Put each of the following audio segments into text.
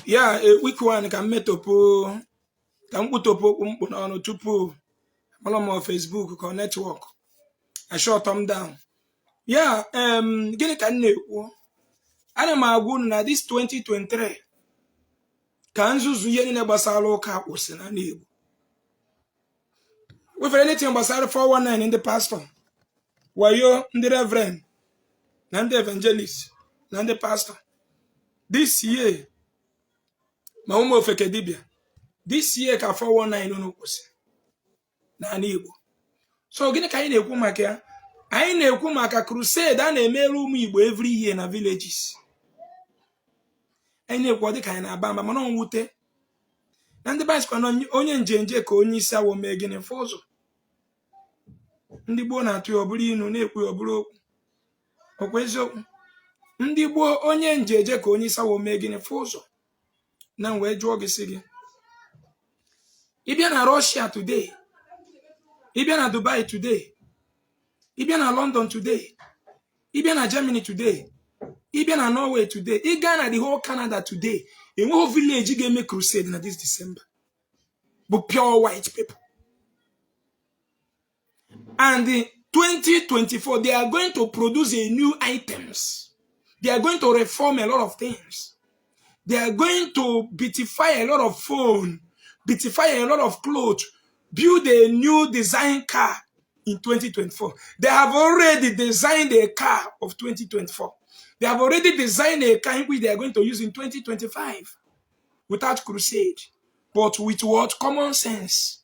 Yeah, a week one can metopo, can put up on tupu, on Facebook or network. I short them down. Yeah, gini can you? Ana m agwu na this 2023 ka nzuzu ihe niile gbasara ụka kwụsị na Igbo. Wefere anything gbasara 419 ndị pastor, wayo ndị reverend, na ndị evangelist, na ndị pastor. This year, ma ụmụ ofeke dibịa, this year ka 419 unu kwụsị na Igbo. So gịnị ka anyị na-ekwu maka ya? Anyị na-ekwu maka crusade a na-emere ụmụ Igbo every year na villages. Anyị na-ekwu dị ka anyị na-aba mba mana onwute na ndị baịsikwa na onye njenje ka onye isi awọ mee gịnị fụ ụzọ. Ndị Gboo na-atụ ya ọ bụrụ inu na-ekwu ya ọ bụrụ okwu. Ọkwa eziokwu. Ndị Gboo onye njenje ka onye isi awọ mee gịnị fụ ụzọ. Na wee jụọ gị sị gị. Ị bịa na Russia today, ị bịa na Dubai today, ị bịa na London today, ị bịa na Germany today, ị bịa na Norway today, ị gaa na the whole Canada today, enweghị village ga-eme crusade na this December. But pure white people. And in 2024, they are going to produce a new items. They are going to reform a lot of things. They are going to beautify a lot of phone, beautify a lot of clothes, build a new design car in 2024. They have already designed a car of 2024. They have already designed a car which they are going to use in 2025 without crusade, but with what? Common sense.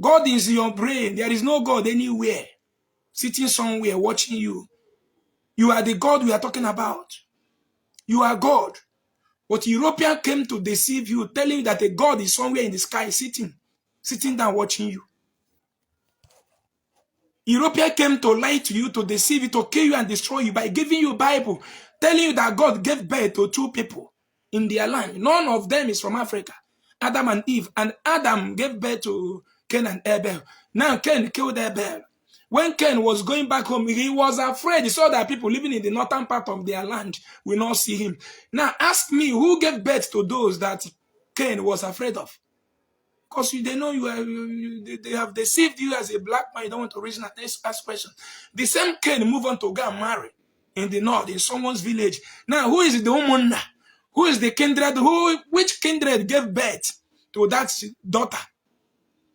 God is in your brain. There is no God anywhere sitting somewhere watching you. You are the God we are talking about. You are God. But European came to deceive you, telling you that a God is somewhere in the sky sitting down watching you. European came to lie to you, to deceive you, to kill you and destroy you by giving you a Bible, telling you that God gave birth to two people in their land. None of them is from Africa. Adam and Eve. And Adam gave birth to Cain and Abel. Now Cain killed Abel. When Cain was going back home, he was afraid. He saw that people living in the northern part of their land will not see him. Now ask me, who gave birth to those that Cain was afraid of? Because they know they have deceived you as a black man. You don't want to reason and ask questions. The same Cain move on to go and marry in the north, in someone's village. Now, who is the Omenala? Who is the kindred? Which kindred gave birth to that daughter?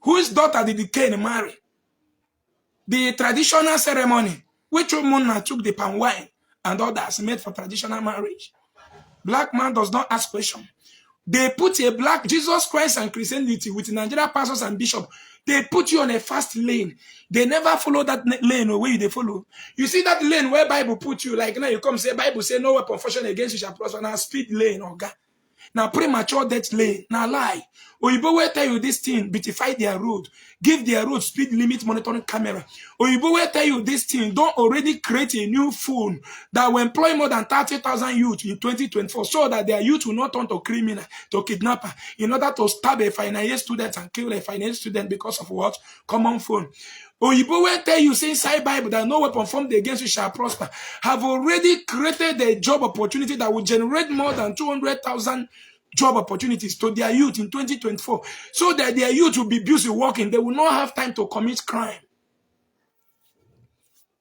Whose daughter did the Cain marry? The traditional ceremony, which Omenala took the palm wine and others made for traditional marriage. Black man does not ask questions. They put a black Jesus Christ and Christianity with Nigerian pastors and bishops. They put you on a fast lane. They never follow that lane where they follow. You see that lane where Bible put you, like now you come say, Bible say no weapon fashioned against you shall prosper. Now speed lane, oh God. Now premature death lane. Now lie. Oyibo will tell you this thing, beautify their road. Give their road speed limit monitoring camera. Oyibo will tell you this thing, don't already create a new phone that will employ more than 30,000 youth in 2024 so that their youth will not turn to criminal, to kidnapper, in order to stab a final year student and kill a final year student because of what? Common phone. Oyibo will tell you, say inside Bible, that no weapon formed against you shall prosper. Have already created a job opportunity that will generate more than 200,000 job opportunities to their youth in 2024, so that their youth will be busy working. They will not have time to commit crime.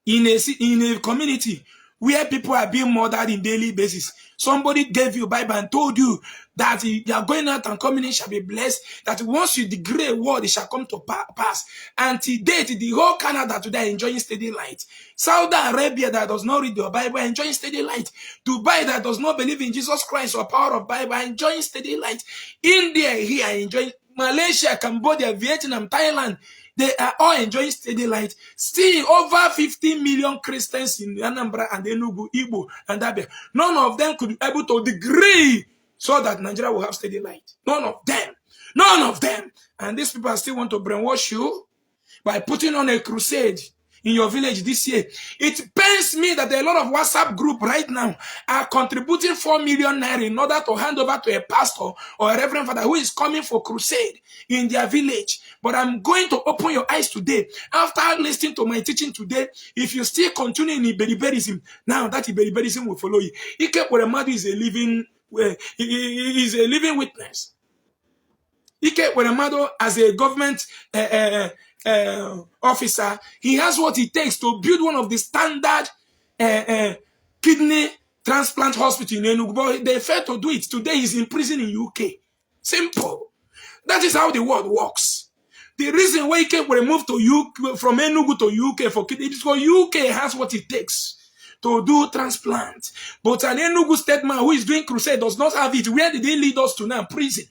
In a community where people are being murdered in daily basis, somebody gave you a Bible and told you that you are going out and coming in shall be blessed, that once you degrade a word, it shall come to pass. Until date, the whole Canada today enjoying steady light. Saudi Arabia that does not read your Bible enjoying steady light. Dubai that does not believe in Jesus Christ or power of Bible enjoying steady light. India here enjoying, Malaysia, Cambodia, Vietnam, Thailand, they are all enjoying steady light. Still, over 50 million Christians in Anambra and Enugu, Igbo, and Abia. None of them could be able to degree so that Nigeria will have steady light. None of them. None of them. And these people still want to brainwash you by putting on a crusade in your village this year. It pains me that a lot of WhatsApp group right now are contributing 4 million naira in order to hand over to a pastor or a reverend father who is coming for crusade in their village. But I'm going to open your eyes today. After listening to my teaching today, if you still continue in Iberiberism, now that Iberiberism will follow you. Ike Madu is a living he is a living witness. Ike Weremado, as a government officer, he has what it takes to build one of the standard kidney transplant hospital in Enugu, but they failed to do it. Today he's in prison in UK. Simple. That is how the world works. The reason why Ike were moved to UK, from Enugu to UK for kidney, is because UK has what it takes to do transplant. But an Enugu state man who is doing crusade does not have it. Where did they lead us to now? Prison.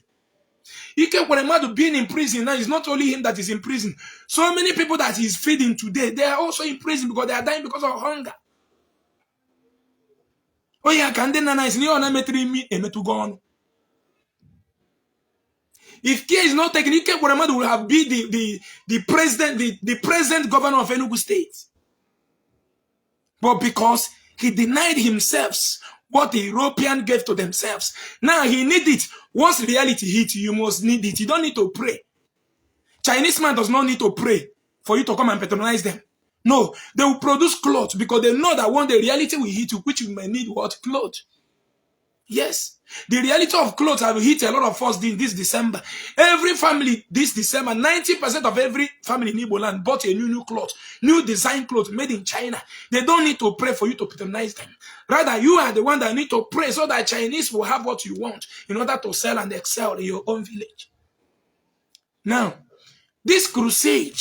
Ike Weremado being in prison now, it's not only him that is in prison. So many people that he's feeding today, they are also in prison because they are dying because of hunger. Oh yeah, can they is if care is not taken, Ike Weremado will have been the president, the present governor of Enugu State. But because he denied himself what the European gave to themselves, now he need it. Once reality hits you, must need it. You don't need to pray. Chinese man does not need to pray for you to come and patronize them. No, they will produce clothes because they know that one day reality will hit you, which you may need what? Clothes. Yes. The reality of clothes have hit a lot of us this December. Every family this December, 90% of every family in Igbo land bought a new cloth, new design clothes made in China. They don't need to pray for you to patronize them. Rather, you are the one that need to pray so that Chinese will have what you want in order to sell and excel in your own village. Now, this crusade,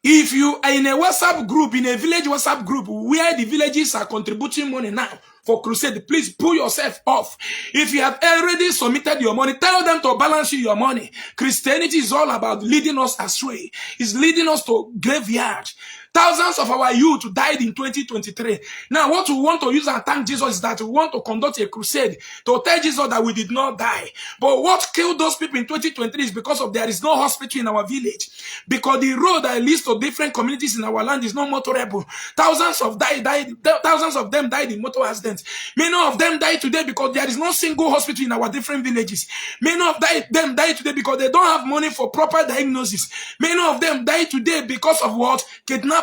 if you are in a WhatsApp group, in a village WhatsApp group, where the villages are contributing money now for crusade, please pull yourself off. If you have already submitted your money, tell them to balance you your money. Christianity is all about leading us astray. It's leading us to graveyard. Thousands of our youth died in 2023. Now, what we want to use and thank Jesus is that we want to conduct a crusade to tell Jesus that we did not die. But what killed those people in 2023 is because of there is no hospital in our village. Because the road that leads to different communities in our land is not motorable. Thousands of them died in motor accidents. Many of them died today because there is no single hospital in our different villages. Many of them died today because they don't have money for proper diagnosis. Many of them died today because of what? Kidnapping.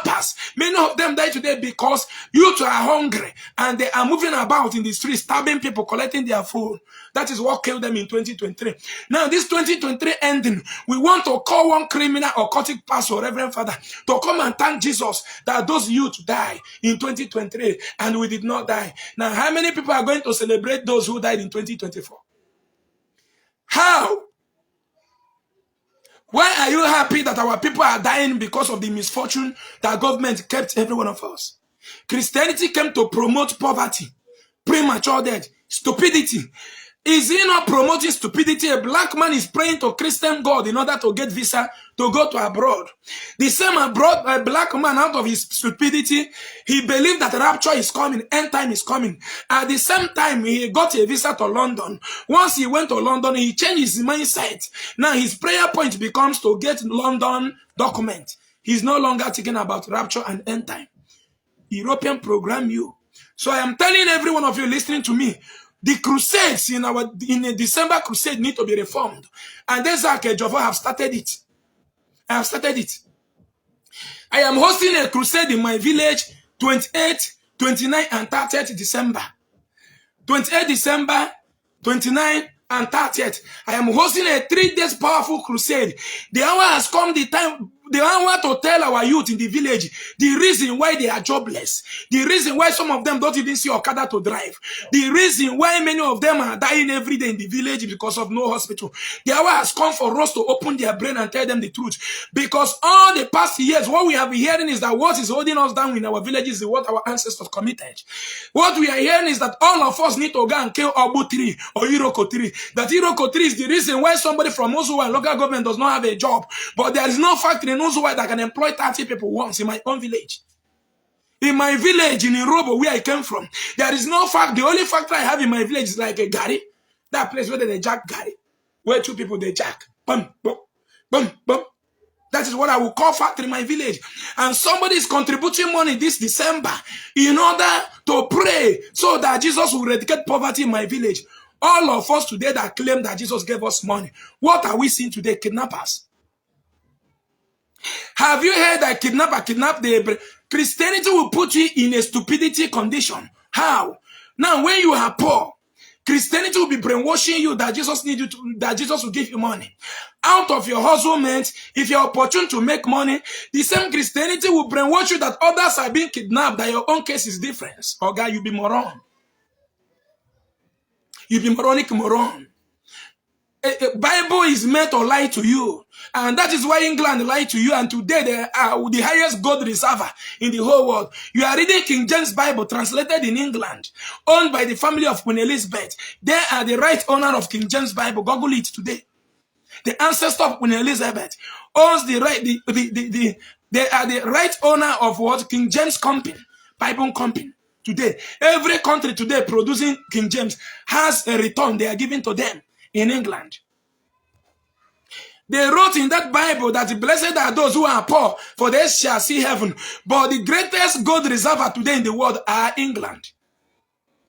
Many of them die today because youth are hungry and they are moving about in the streets, stabbing people, collecting their food. That is what killed them in 2023. Now, this 2023 ending, we want to call one criminal or occultic pastor, Reverend Father, to come and thank Jesus that those youth died in 2023 and we did not die. Now, how many people are going to celebrate those who died in 2024? How? Why are you happy that our people are dying because of the misfortune that government kept every one of us? Christianity came to promote poverty, premature death, stupidity. Is he not promoting stupidity? A black man is praying to Christian God in order to get visa to go to abroad. The same abroad, a black man, out of his stupidity, he believed that rapture is coming, end time is coming. At the same time, he got a visa to London. Once he went to London, he changed his mindset. Now his prayer point becomes to get London document. He's no longer thinking about rapture and end time. European program you. So I am telling every one of you listening to me, the crusades in a December crusade need to be reformed. And Ezeaku Ejiofor have started it. I have started it. I am hosting a crusade in my village 28, 29, and 30th December. 28 December, 29, and 30th. I am hosting a 3 days powerful crusade. The hour has come, the hour to tell our youth in the village the reason why they are jobless, the reason why some of them don't even see Okada to drive, the reason why many of them are dying every day in the village because of no hospital. The hour has come for us to open their brain and tell them the truth. Because all the past years, what we have been hearing is that what is holding us down in our villages is what our ancestors committed. What we are hearing is that all of us need to go and kill Okpu tree or Iroko tree. That Iroko tree is the reason why somebody from Ozuwa and local government does not have a job. But there is no factory in Ozuwa that can employ 30 people once in my own village. In my village in Irobo, where I came from, there is no factory. The only factory I have in my village is like a gari. That place where they jack gari. Where 2 people they jack. Boom, boom, boom, boom. That is what I will call factory in my village. And somebody is contributing money this December in order to pray so that Jesus will eradicate poverty in my village. All of us today that claim that Jesus gave us money, what are we seeing today? Kidnappers. Have you heard that kidnap the Christianity will put you in a stupidity condition? How? Now, when you are poor, Christianity will be brainwashing you that Jesus needs you to, that Jesus will give you money. Out of your hustlement, if you're opportune to make money, the same Christianity will brainwash you that others are being kidnapped, that your own case is different. Oh God, you be moron. You be moronic moron. Bible is meant to lie to you, and that is why England lied to you, and today they are the highest gold reserver in the whole world. You are reading King James Bible translated in England, owned by the family of Queen Elizabeth. They are the right owner of King James Bible. Google it today. The ancestor of Queen Elizabeth owns the right. They are the right owner of what? King James Company, Bible Company. Today, every country today producing King James has a return they are giving to them. In England, they wrote in that Bible that blessed are those who are poor, for they shall see heaven. But the greatest gold reserver today in the world are England.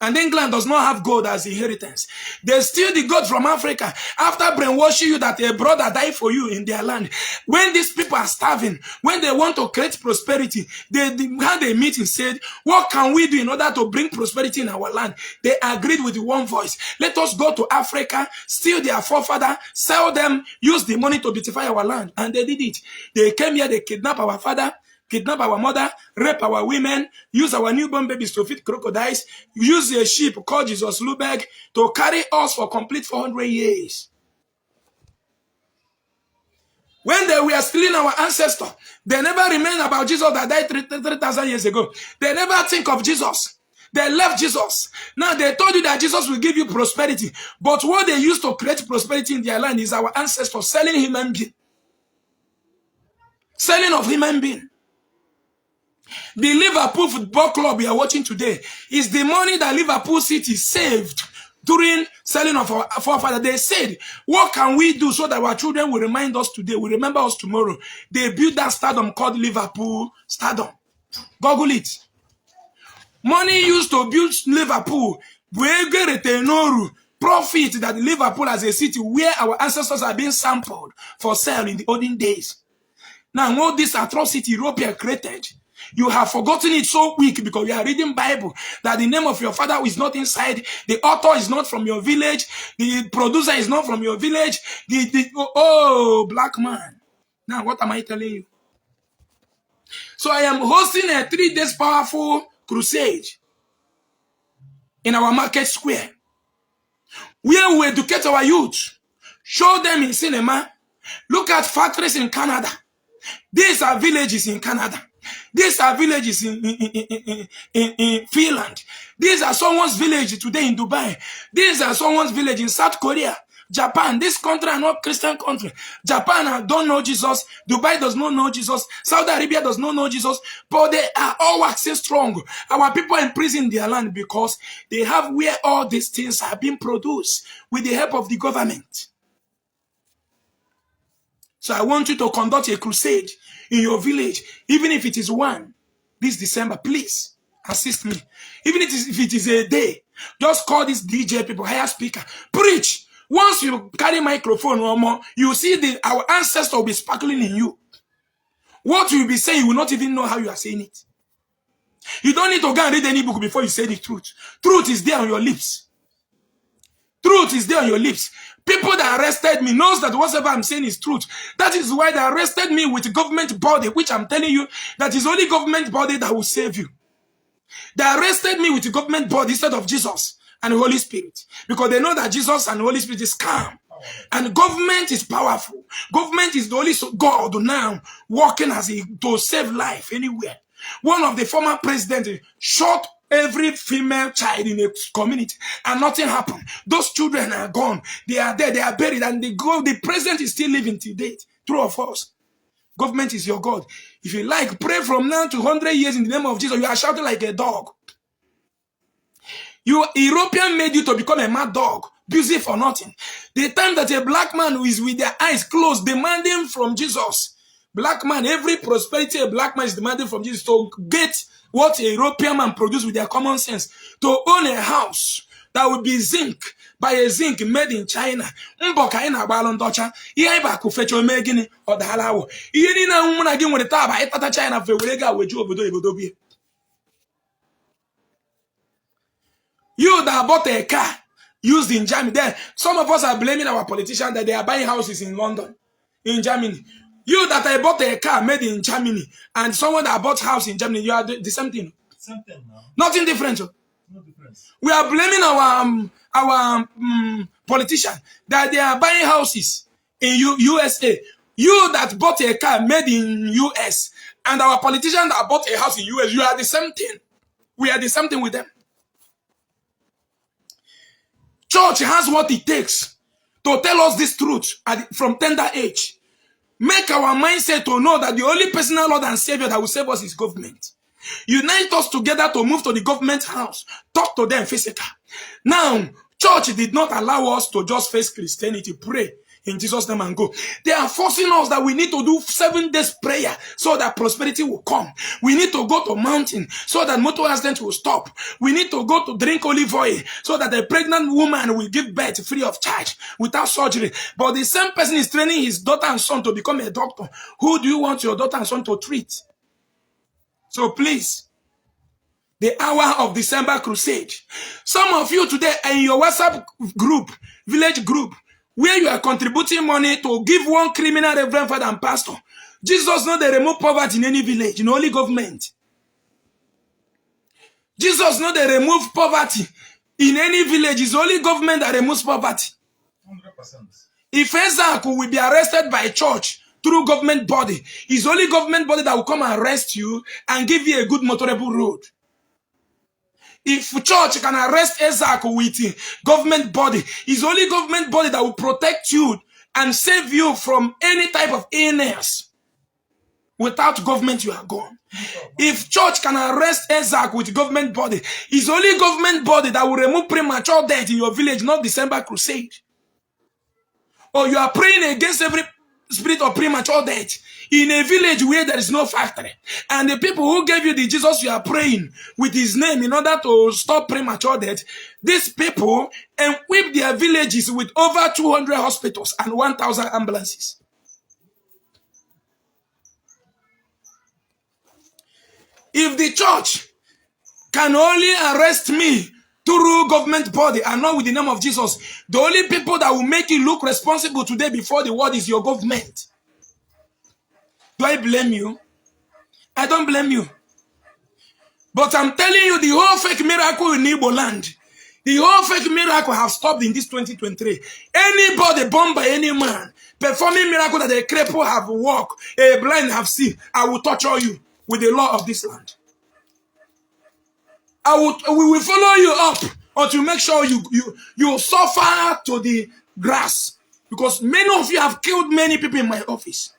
And England does not have gold as inheritance. They steal the gold from Africa after brainwashing you that a brother died for you in their land. When these people are starving, when they want to create prosperity, they had a meeting, said, what can we do in order to bring prosperity in our land? They agreed with one voice. Let us go to Africa, steal their forefather, sell them, use the money to beautify our land. And they did it. They came here, they kidnapped our father, kidnap our mother, rape our women, use our newborn babies to feed crocodiles, use a ship called Jesus Lubeck to carry us for complete 400 years. When they were stealing our ancestors, they never remained about Jesus that died 3,000 years ago. They never think of Jesus. They left Jesus. Now they told you that Jesus will give you prosperity. But what they used to create prosperity in their land is our ancestors selling human beings. Selling of human beings. The Liverpool Football Club you are watching today is the money that Liverpool City saved during selling of our forefathers. They said, what can we do so that our children will remind us today, will remember us tomorrow? They built that stadium called Liverpool Stadium. Google it. Money used to build Liverpool, profit that Liverpool as a city where our ancestors are being sampled for sale in the olden days. Now, all this atrocity European created, you have forgotten it so quick because you are reading Bible that the name of your father is not inside, the author is not from your village, the producer is not from your village, black man. Now, what am I telling you? So I am hosting a 3 days powerful crusade in our market square where we educate our youth, show them in cinema, look at factories in Canada. These are villages in Canada. These are villages in Finland. These are someone's village today in Dubai. These are someone's village in South Korea. Japan, this country are not Christian country. Japan don't know Jesus. Dubai does not know Jesus. Saudi Arabia does not know Jesus. But they are all waxing strong. Our people are in prison in their land because they have where all these things are being produced with the help of the government. So I want you to conduct a crusade in your village, even if it is one this December. Please assist me. Even if it is a day, just call these DJ people, hire speaker, preach. Once you carry microphone or more, you see our ancestors will be sparkling in you. What you will be saying, you will not even know how you are saying it. You don't need to go and read any book before you say the truth. Truth is there on your lips. Truth is there on your lips. People that arrested me knows that whatever I'm saying is truth. That is why they arrested me with a government body, which I'm telling you, that is only government body that will save you. They arrested me with a government body instead of Jesus and the Holy Spirit. Because they know that Jesus and the Holy Spirit is calm. And government is powerful. Government is the only God now working to save life anywhere. One of the former presidents shot every female child in a community and nothing happened. Those children are gone. They are dead. They are buried. And the president is still living to date. True or false? Government is your God. If you like, pray from now to 100 years in the name of Jesus. You are shouting like a dog. European made you to become a mad dog. Busy for nothing. The time that a black man who is with their eyes closed demanding from Jesus. Black man, every prosperity a black man is demanding from Jesus to get what a European man produced with their common sense. To own a house that will be zinc, by a zinc made in China. Mboka ina balon tocha. Iya iba kufecho megini odalawo. Iye ni na umuna gi nwere taba itata China fe werega weju obodo ibodo bi. You that bought a car used in Germany. Then some of us are blaming our politicians that they are buying houses in London, in Germany. You that I bought a car made in Germany, and someone that bought house in Germany, you are the same thing. Same thing now. Nothing different. No difference. We are blaming our politicians that they are buying houses in USA. You that bought a car made in US, and our politicians that bought a house in US, you are the same thing. We are the same thing with them. Church has what it takes to tell us this truth from tender age. Make our mindset to know that the only personal Lord and Savior that will save us is government. Unite us together to move to the government house. Talk to them physically. Now, church did not allow us to just face Christianity, pray in Jesus' name and go. They are forcing us that we need to do 7 days prayer so that prosperity will come. We need to go to mountain so that motor accident will stop. We need to go to drink olive oil so that a pregnant woman will give birth free of charge without surgery. But the same person is training his daughter and son to become a doctor. Who do you want your daughter and son to treat? So please, the hour of December crusade. Some of you today are in your WhatsApp group, village group, where you are contributing money to give one criminal reverend father and pastor. Jesus knows they remove poverty in any village, in only government. Jesus knows they remove poverty in any village. It's only government that removes poverty. 100%. If Ezeaku will be arrested by church through government body, it's only government body that will come and arrest you and give you a good motorable road. If church can arrest Ezeaku with government body, it's only government body that will protect you and save you from any type of illness. Without government, you are gone. If church can arrest Ezeaku with government body, it's only government body that will remove premature death in your village, not December crusade. Or you are praying against every spirit of premature death in a village where there is no factory. And the people who gave you the Jesus you are praying with his name in order to stop premature death, these people equip their villages with over 200 hospitals and 1,000 ambulances. If the church can only arrest me through government body and not with the name of Jesus, the only people that will make you look responsible today before the world is your government. Do I blame you? I don't blame you. But I'm telling you, the whole fake miracle in Igbo land, the whole fake miracle have stopped in this 2023. Anybody born by any man, performing miracle that a cripple have walked, a blind have seen, I will torture you with the law of this land. We will follow you up until make sure you suffer to the grass. Because many of you have killed many people in my office.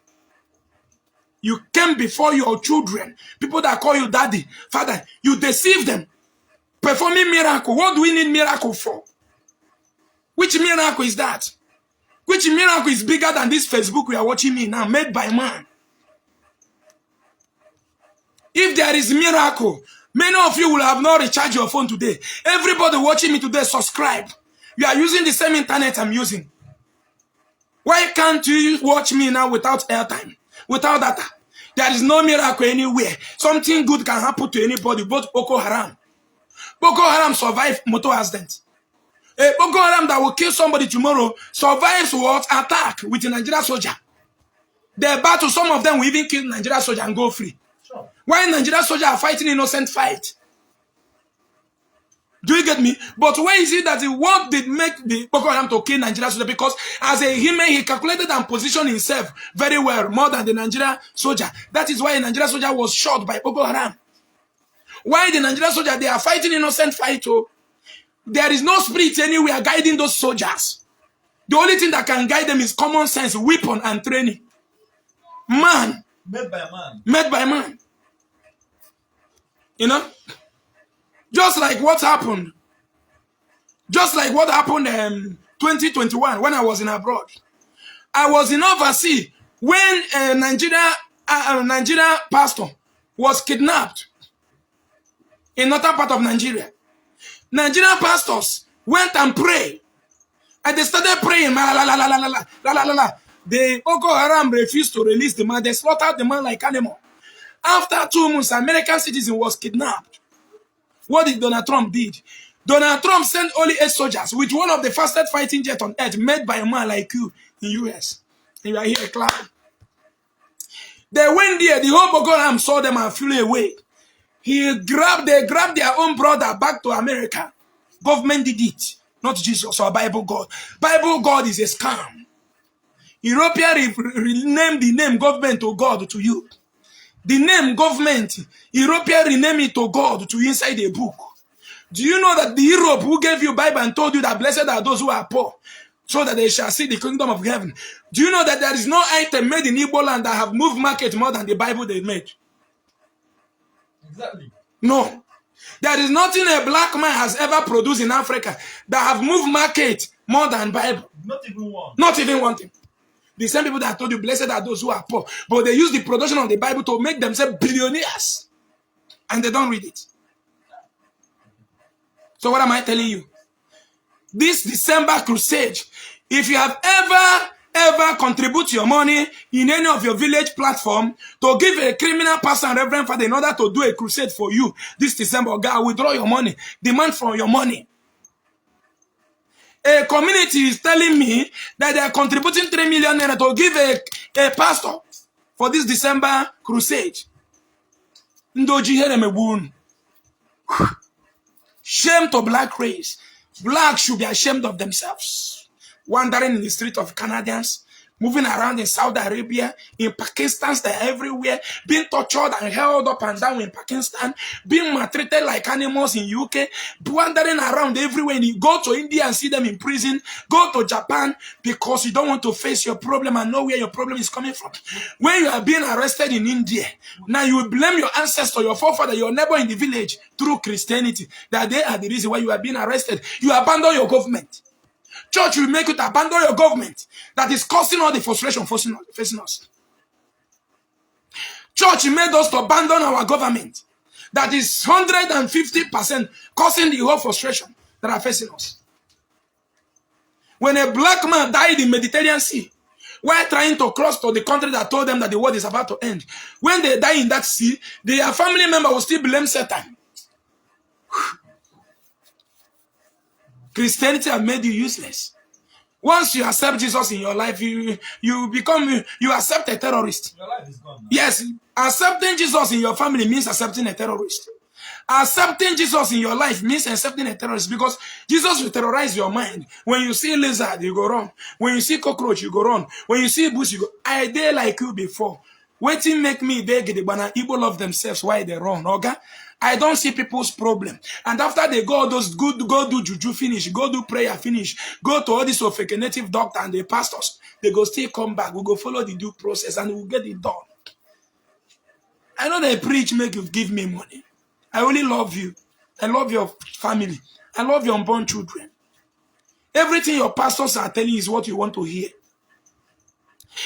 You came before your children, people that call you daddy, father, you deceive them. Performing miracle. What do we need miracle for? Which miracle is that? Which miracle is bigger than this Facebook we are watching me now, made by man? If there is miracle, many of you will have not recharged your phone today. Everybody watching me today, subscribe. You are using the same internet I'm using. Why can't you watch me now without airtime? Without data? There is no miracle anywhere. Something good can happen to anybody, both Boko Haram. Boko Haram survived motor accident. A Boko Haram that will kill somebody tomorrow survives what? Attack with a Nigerian soldier. They battle, some of them will even kill Nigerian soldier and go free. Sure. Why Nigerian soldiers are fighting innocent fight? Do you get me? But why is it that what did make the Boko Haram to kill Nigerian soldier? Because as a human, he calculated and positioned himself very well, more than the Nigerian soldier. That is why a Nigerian soldier was shot by Boko Haram. Why the Nigerian soldier? They are fighting innocent fight. Oh. There is no spirit anywhere guiding those soldiers. The only thing that can guide them is common sense, weapon, and training. Man. Made by man. Made by man. You know? Just like what happened. Just like what happened in 2021 when I was in abroad. I was in overseas when a Nigeria pastor was kidnapped in northern part of Nigeria. Nigerian pastors went and prayed. And they started praying. The Boko Haram refused to release the man. They slaughtered the man like animal. After 2 months, American citizen was kidnapped. What did Donald Trump did? Donald Trump sent only 8 soldiers with one of the fastest fighting jets on earth made by a man like you in US. And you are here clapping. They went there. The whole Boko Haram saw them and flew away. They grabbed their own brother back to America. Government did it, not Jesus or Bible God. Bible God is a scam. European renamed the name government to God to you. The name government, European rename it to God to inside a book. Do you know that the Europe who gave you Bible and told you that blessed are those who are poor, so that they shall see the kingdom of heaven? Do you know that there is no item made in Igbo land that have moved market more than the Bible they made? Exactly. No. There is nothing a black man has ever produced in Africa that have moved market more than Bible. Not even one. Not even one thing. The same people that told you blessed are those who are poor, but they use the production of the Bible to make themselves billionaires. And they don't read it. So what am I telling you? This December crusade, if you have ever contribute your money in any of your village platform to give a criminal pastor and reverend father in order to do a crusade for you this December, God, withdraw your money, demand from your money. A community is telling me that they are contributing 3 million naira to give a pastor for this December crusade. Shame to black race. Blacks should be ashamed of themselves. Wandering in the street of Canadians, moving around in Saudi Arabia, in Pakistan, they're everywhere, being tortured and held up and down in Pakistan, being maltreated like animals in UK, wandering around everywhere. And you go to India and see them in prison, go to Japan because you don't want to face your problem and know where your problem is coming from. When you are being arrested in India, now you will blame your ancestor, your forefather, your neighbor in the village through Christianity, that they are the reason why you are being arrested. You abandon your government. Church will make you to abandon your government that is causing all the frustration facing us. Church made us to abandon our government that is 150% causing the whole frustration that are facing us. When a black man died in Mediterranean Sea, while trying to cross to the country that told them that the world is about to end, when they die in that sea, their family member will still blame Satan. Christianity has made you useless. Once you accept Jesus in your life, you accept a terrorist. Your life is gone now. Yes, accepting Jesus in your family means accepting a terrorist. Accepting Jesus in your life means accepting a terrorist, because Jesus will terrorize your mind. When you see lizard, you go run. When you see cockroach, you go run. When you see bush, you go. I did like you before. Waiting make me beg the banana. Igbo love themselves. Why they run? Okay? I don't see people's problem. And after they go do juju finish, go do prayer finish, go to all this fake native doctor and the pastors, they go still come back. We go follow the due process and we'll get it done. I know they preach, make you give me money. I only love you. I love your family. I love your unborn children. Everything your pastors are telling you is what you want to hear.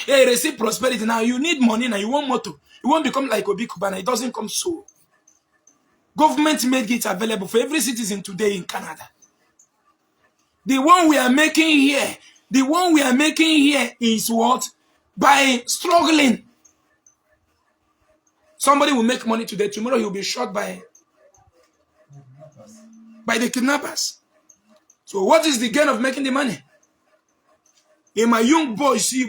Hey, receive prosperity. Now you need money. Now you want more to. You won't become like Obi Kubana. It doesn't come so. Government made it available for every citizen today in Canada. The one we are making here, is what? By struggling. Somebody will make money today. Tomorrow he will be shot by the kidnappers. So what is the gain of making the money? In my young boy, see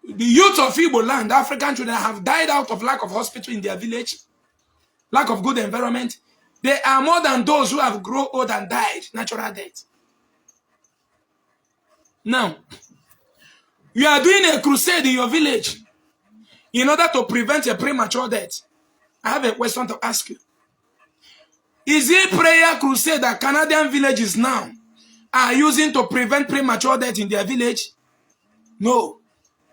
the youth of Igbo land, African children, have died out of lack of hospital in their village, lack of good environment. They are more than those who have grown old and died, natural death. Now, you are doing a crusade in your village in order to prevent a premature death. I have a question to ask you. Is it prayer crusade that Canadian villages now are using to prevent premature death in their village? No.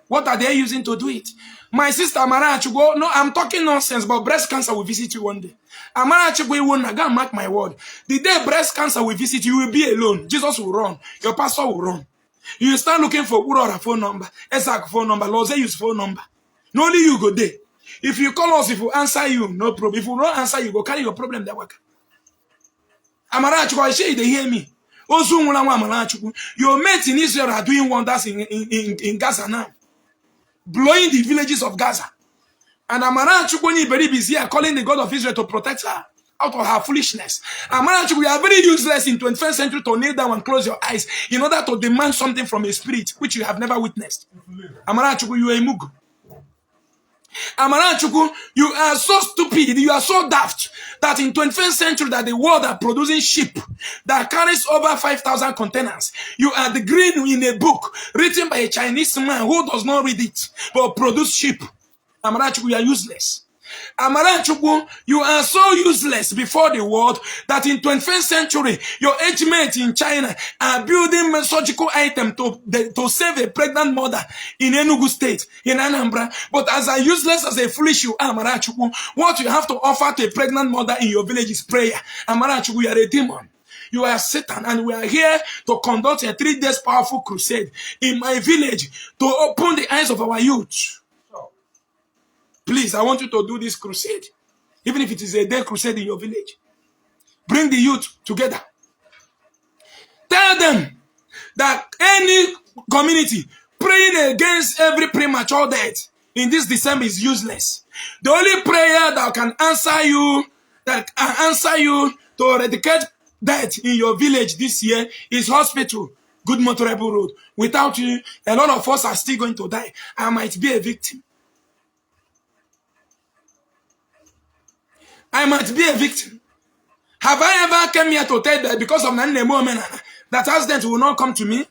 What are they using to do it? My sister Amara Achugo, no, I'm talking nonsense, but breast cancer will visit you one day. Amara Achugo, you won't again mark my word. The day breast cancer will visit you, you will be alone. Jesus will run. Your pastor will run. You will start looking for Urora phone number, Ezeaku phone number, Loze use phone number. No, only you go there. If you call us, if we answer you, no problem. If we don't answer you, go carry your problem there. Amara Achugo, I say they hear me. Your mates in Israel are doing wonders in Gaza now. Blowing the villages of Gaza. And Amara Chukwu Iberibe is here calling the God of Israel to protect her out of her foolishness. Amara Chukwu, you are very useless in 21st century to kneel down and close your eyes in order to demand something from a spirit which you have never witnessed. Amara Chukwu, you are a mugu. Amara Chukwu, you are so stupid, you are so daft that in 21st century that the world are producing ship that carries over 5,000 containers. You are the green in a book written by a Chinese man who does not read it but produce ship. Amara Chukwu, you are useless. Amara Chukwu, you are so useless before the world that in 21st century, your age mate in China are building a surgical item to save a pregnant mother in Enugu State, in Anambra. But as useless as a foolish you are, Amara Chukwu, what you have to offer to a pregnant mother in your village is prayer. Amara Chukwu, you are a demon. You are Satan, and we are here to conduct a 3 days powerful crusade in my village to open the eyes of our youth. Please, I want you to do this crusade. Even if it is a day crusade in your village. Bring the youth together. Tell them that any community praying against every premature death in this December is useless. The only prayer that can answer you to eradicate death in your village this year is hospital, good motorable road. Without you, a lot of us are still going to die. I might be a victim. I might be a victim. Have I ever come here to tell that because of Omenala that accident will not come to me?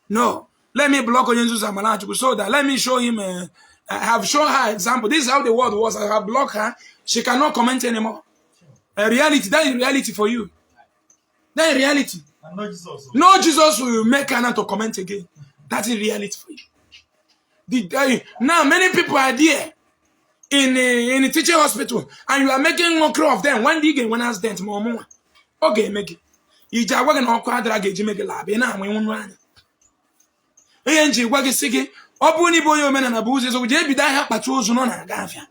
No. Let me block Onyenzu's Amalachu so that let me show him. I have shown her example. This is how the world was. I have blocked her. She cannot comment anymore. A reality. That is reality for you. That is reality. And no Jesus. No Jesus will make her not to comment again. That is reality for you. Now many people are there. In a teaching hospital, and you are making mockery of them. One day, when I was there, tomorrow, okay, make it. You just work on quadra gauge, make a lab. And I'm one run. ANG, work is sick. Opuni boy, men and abuses, so we be that patrols on a gafia.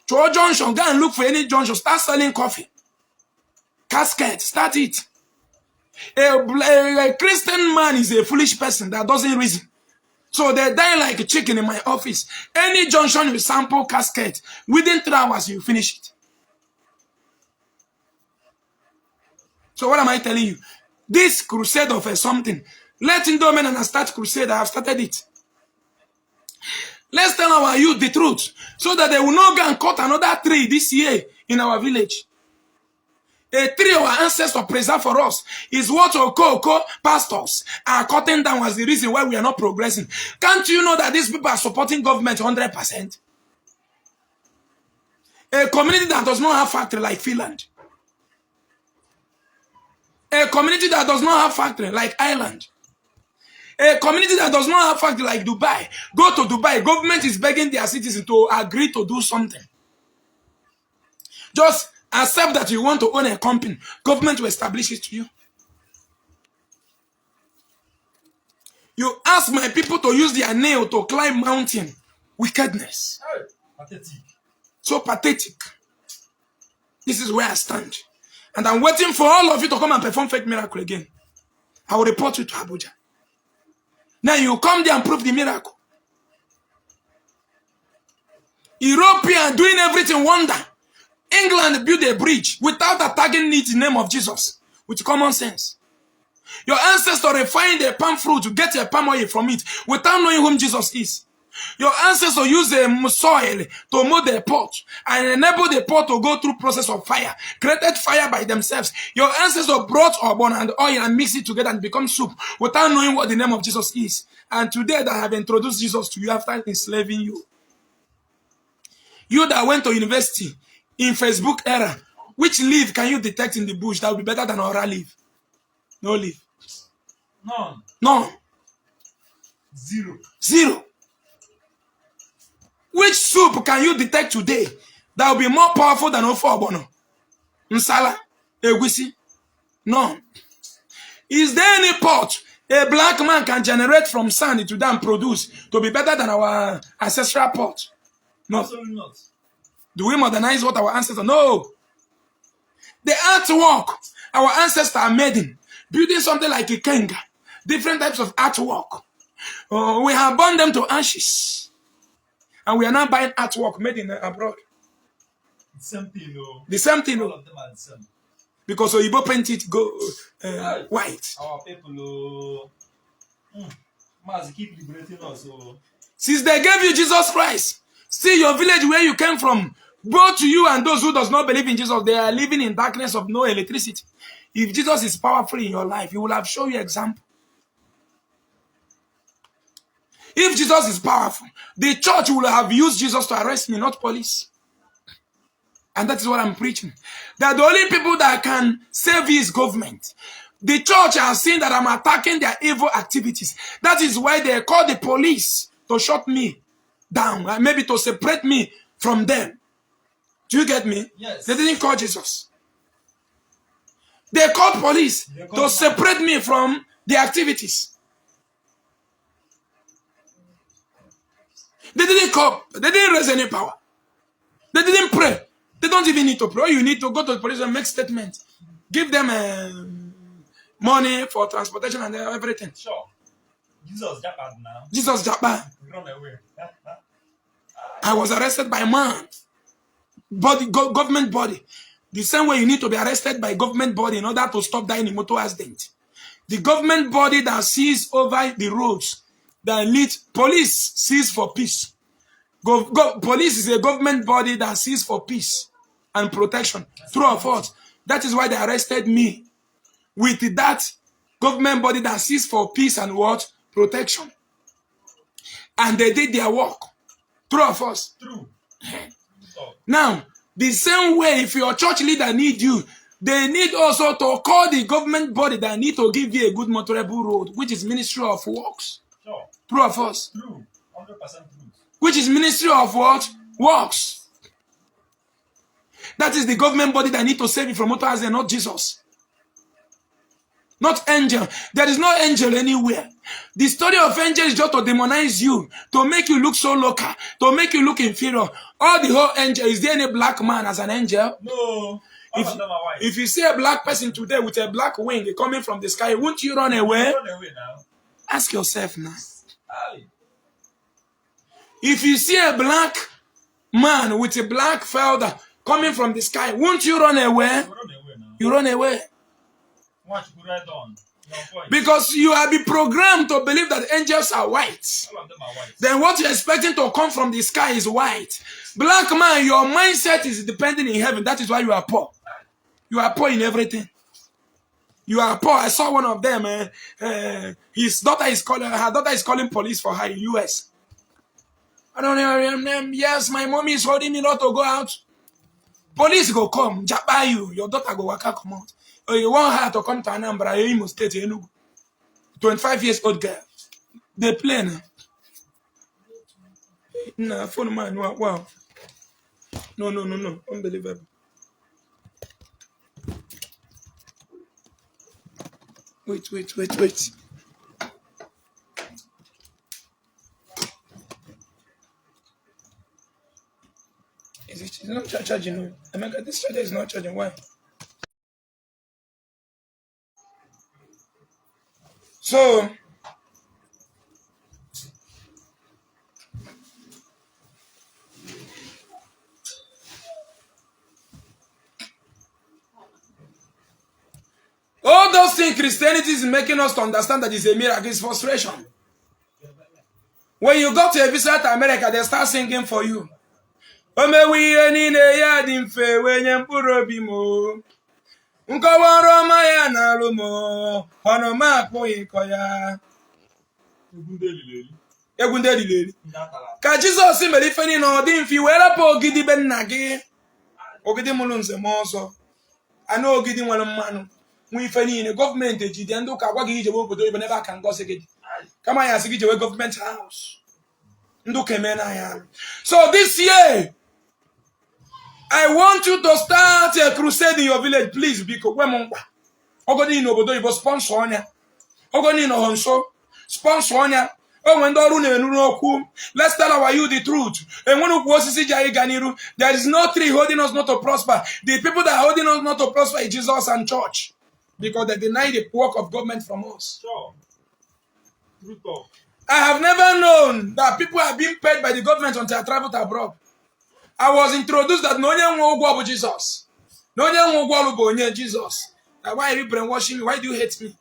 George Johnson, go and look for any Johnson, start selling coffee. Casket, start it. A Christian man is a foolish person that doesn't reason. So they die like a chicken in my office. Any junction you sample casket, within 3 hours you finish it. So what am I telling you? This crusade of something. Let Ndi and start crusade. I have started it. Let's tell our youth the truth so that they will not go and cut another tree this year in our village. A tree our ancestors preserved for us is what Okoko pastors are cutting down as the reason why we are not progressing. Can't you know that these people are supporting government 100%? A community that does not have factory like Finland. A community that does not have factory like Ireland. A community that does not have factory like Dubai. Go to Dubai. Government is begging their citizens to agree to do something. Just accept that you want to own a company. Government will establish it to you. You ask my people to use their nail to climb mountain. Wickedness. Pathetic. So pathetic. This is where I stand. And I'm waiting for all of you to come and perform fake miracle again. I will report you to Abuja. Now you come there and prove the miracle. European doing everything wonder. England built a bridge without attacking it in the name of Jesus. With common sense. Your ancestors refined a palm fruit to get a palm oil from it without knowing whom Jesus is. Your ancestors used a soil to mold the pot and enable the pot to go through process of fire. Created fire by themselves. Your ancestors brought urban and oil and mixed it together and become soup without knowing what the name of Jesus is. And today that I have introduced Jesus to you after enslaving you. You that went to university in Facebook era, which leaf can you detect in the bush that will be better than oral leaf? No leaf. None. None. Zero. Zero. Which soup can you detect today that will be more powerful than Ofe Ogbono? Nsala? Egusi? None. Is there any pot a black man can generate from sand to then produce to be better than our ancestral pot? No. Absolutely not. Do we modernize what our ancestors? No. The artwork our ancestors are made, building something like a kenga, different types of artwork. We have burned them to ashes. And we are now buying artwork made in abroad. The same thing, no. The same thing, All no. of them are the same. Because Oyibo paint it white. Our people, must keep liberating us. Since they gave you Jesus Christ, see your village where you came from, both you and those who does not believe in Jesus, they are living in darkness of no electricity. If Jesus is powerful in your life, he will have shown you example. If Jesus is powerful, the church will have used Jesus to arrest me, not police. And that is what I'm preaching. That the only people that can save you is government. The church has seen that I'm attacking their evil activities. That is why they call the police to shut me down, and maybe to separate me from them. Do you get me? Yes. They didn't call Jesus. They called police to separate me from the activities. They didn't call, they didn't raise any power. They didn't pray. They don't even need to pray. You need to go to the police and make statements. Give them money for transportation and everything. Sure. Jesus Japan now. Jesus Japan. Run away. I was arrested by man. Government body. The same way you need to be arrested by government body in order to stop dying in motor accident. The government body that sees over the roads, that leads, police sees for peace. Police is a government body that sees for peace and protection. True or false? That is why they arrested me with that government body that sees for peace and what? Protection. And they did their work. True or false? True. Now, the same way, if your church leader need you, they need also to call the government body that need to give you a good motorable road, which is Ministry of Works. Sure. True or false? True. 100% true. Which is Ministry of what? Works. That is the government body that need to save you from motor accident, not Jesus. Not angel. There is no angel anywhere. The story of angel is just to demonize you, to make you look so local, to make you look inferior. All the whole angel, is there any black man as an angel? No. If you see a black person today with a black wing coming from the sky, won't you run away? Run away now. Ask yourself now. Aye. If you see a black man with a black feather coming from the sky, won't you run away? Run away now. You run away. Watch right on. Because you have been programmed to believe that angels are white. All of them are white. Then what you're expecting to come from the sky is white. Black man, your mindset is dependent in heaven. That is why you are poor. You are poor in everything. You are poor. I saw one of them. Her daughter is calling police for her in US. I don't know. Yes, my mommy is holding me not to go out. Police go come, japa you. Your daughter go waka come out. Or you want her to come to Anambra, Imo State, Enugu. 25 years old girl. They play now. Nah, phone man, wow. No. Unbelievable. Wait. It's not charging. No. Omega, this charger is not charging. Why? So, all those things Christianity is making us to understand that it's a miracle, it's frustration. When you go to a visit to America, they start singing for you. Ka Jesus mere ife niile ọ dị mfe were pa ogidi be nna gị ogidi mụrụ nze m ọzọ anụ ogidi nwere mmanụ nwe ife niile gọọmenti ejide ndị ụka gwa gị ije obodo ibe n'ebe aka ngozi gị kama ya sị gị jewe gọọmenti house ndị ụka eme na ya. So this year I want you to start a crusade in your village, please. Because when ogoni no obodo ibo sponsor onya, ogoni no honso sponsor onya. Oh, when let's tell our youth the truth. And when there is no tree holding us not to prosper. The people that are holding us not to prosper is Jesus and church, because they deny the work of government from us. Sure. True talk. I have never known that people are being paid by the government until I traveled abroad. I was introduced that no one will go to Jesus. No one will go to Jesus. Why are you brainwashing me? Why do you hate me?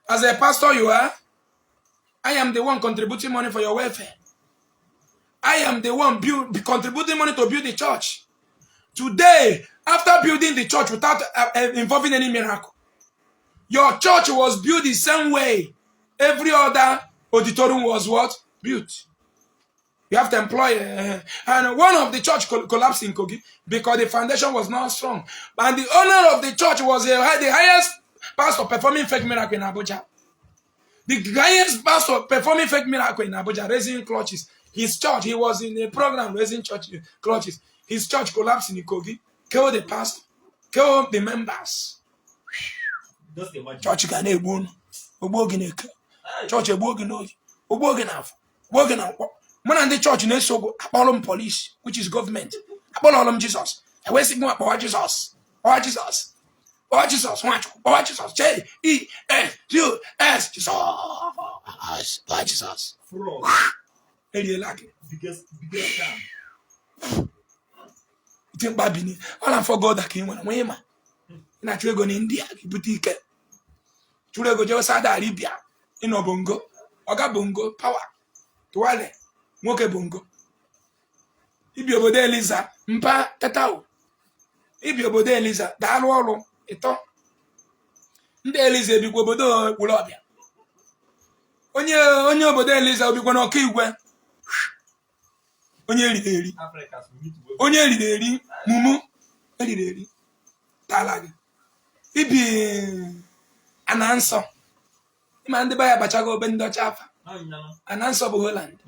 As a pastor you are, I am the one contributing money for your welfare. I am the one contributing money to build the church. Today, after building the church without involving any miracle, your church was built the same way every other auditorium was what? Built. You have to employ, and one of the church collapsed in Kogi because the foundation was not strong. And the owner of the church was the highest pastor performing fake miracle in Abuja. The highest pastor performing fake miracle in Abuja, raising clutches. His church, he was in a program raising clutches. His church collapsed in Kogi, killed the pastor, killed the members. Church can egbu ogbogineke. Church egbogineke. Ogboginafo. Ogboginafo. Man and the church na-eso akpọrọ police, which is government. Akpọrọ Jesus. Ewesi gwa akpọrọ Jesus. Akpọrọ Jesus. Akpọrọ Jesus. Akpọrọ Jesus. J-E-S-U-S. Jesus. Akpọrọ Jesus. Biggest scam. You think Babini? All I forgot that came when I went. Na chwe go India, boutique. Chwe go just Saudi Arabia. In Bongo. Oga Bongo power. Tuwale. Nwoke Bongo. Ibi obodo Eliza. Mpa tetao. Ibi obodo Eliza. Daalụ ọrụ. Ito. Ndị Eliza ebikwa obodo Ekwulọbịa. Onye obodo Eliza obikwa n'ọka igwe. Onye eriri. Onye eriri. Mumu. Eriri. Talagi. Ibi Anansọ. Ima ndị baya bachago obe ndị ọcha afa. Anansọ bụ Holland.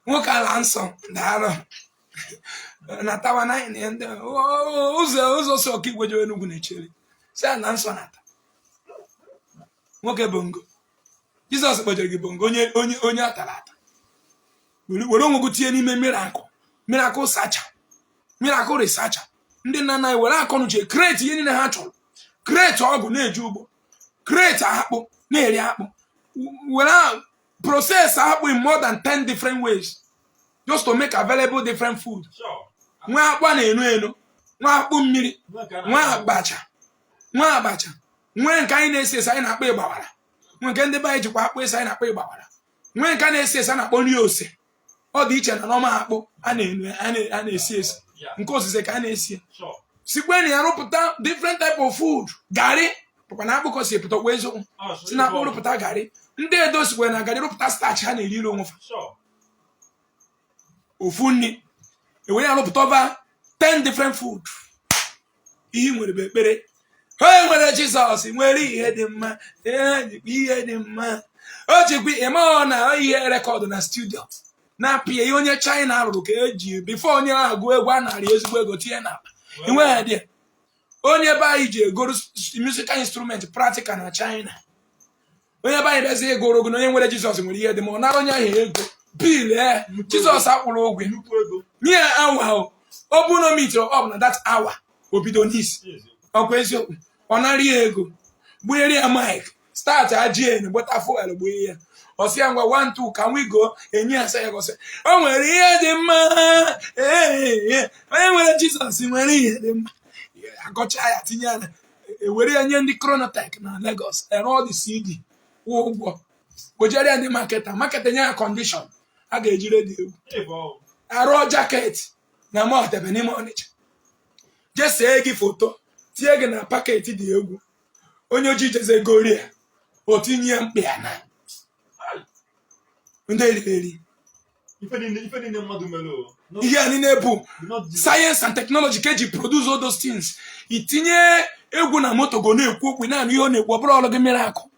Nwoke ala nsọ daalụ. Na tawa na ndị ụzọ si ọka igwe jewe Enugu na-echere. Si Anansọ nata. Nwoke Bongo. Jizọs kpọjere gị Bongo onye atara ata. Were onwe gị tinye n'ime miracle sacha. Miracle researcher. Ndị nna nna were akọnuche create ihe niile ha chọrọ. Create ọgụ na-eji ugbo. Create akpụ na-eri akpụ. Were process akpụ in more than 10 different ways just to make available different food. Nwa akpụ na-enu. Nwa akpụ mmiri. Nwa abacha. Nwe nke anyị na-esi esi anyị na-akpọ ịgbawara. Nwe nke ndị be anyị jikwa akpụ esi anyị na-akpọ ịgbawara. Nwe nke na-esi esi a na-akpọ nri ose. Ọ dị iche na n'ọma akpụ a na-esi esi. Nke osise ka a na-esi. Sikwe na ya rụpụta different type of food. Garị bụkwa na akpụ kosi epụta kwa eziokwu. Si na akpụ rụpụta garị. Ndị Edo sikwe na garị rụpụta starch ha na-eri onwe fa. Ofu nni. Ewere ya rụpụta over 10 different food. Ihe nwere bụ ekpere. Onye nwere Jizọs nwere ihe dị mma. Ihe dị mma. O jikwa eme na ihe rekọdụ na studio. Na-apịa ihe onye China rụrụ ka eji bifo onye agụ egwu a narị ezigbo ego tinye na akpa. Inwe dị. Onye be anyị ji egoro musical instrument practical na China. Onye be anyị bịazi ego orogo na onye nwere Jizọs nwere ihe dị ma ọ nara onye ahụ ego. Bill Jizọs akwụrụ ụgwọ. Nye awa o bụ no meet up na that hour obido n'isi. Ọkwa eziokwu. Ọ nara ya ego. Gbunyere ya mic. Start ajien gbota fuel gbuo ya. Osi ya ngwa 1 2 can we go? Enye asa ya gosi. O nwere ihe dị mma. Onye nwere Jizọs nwere ihe dị mma. Agọcha ya tinye ya. Ewere ya nye ndị Chronotech na Lagos. All the CD. Ụgwọ. Gojere ya ndị market nye ya condition. A ga-eji redio egwu. Arụ jacket na mọtebe n'ime Ọnịcha. Jese gị foto. Tie gị na paketi dị egwu. Onye oji jeze gori ya. O tinye mkpi ya na. Ndị eriri. Ihe a niile bụ science and technology ka eji produce all those things. Itinye egwu na moto go na-ekwu okwu naanị ihe ọ na-ekwu ọ bụrụ ọrụ gị mere akụ.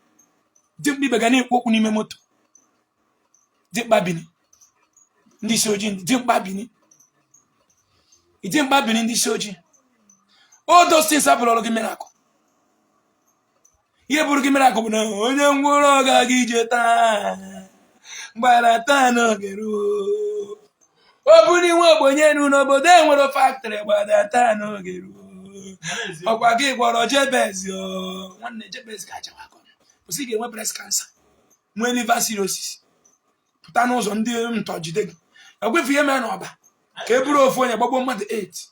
Dimkpa ibe ga na-ekwu okwu n'ime moto. Dimkpa bini. Ndị isi ojii dimkpa bini. Dimkpa bini ndị isi ojii. All those things abụrụ ọrụ gị mere akụ. Ihe bụrụ gị mere akụ bụ na onye ngwụrọ ga-aga ije taa. Gbara taa n'oge ruo. Ọ bụrụ inwe ogbenye enu n'obodo enwere factory gbara taa n'oge ruo. Ọkwa gị gwọrọ Jebez nwanne Jebez ga-achawa akọ. osi ga-enwe breast cancer nwee liver cirrhosis pụta n'ụzọ ndị ntọjide gị egwefu ihe mere n'ọba ka e buru ofu onye gbagbuo mmadụ 8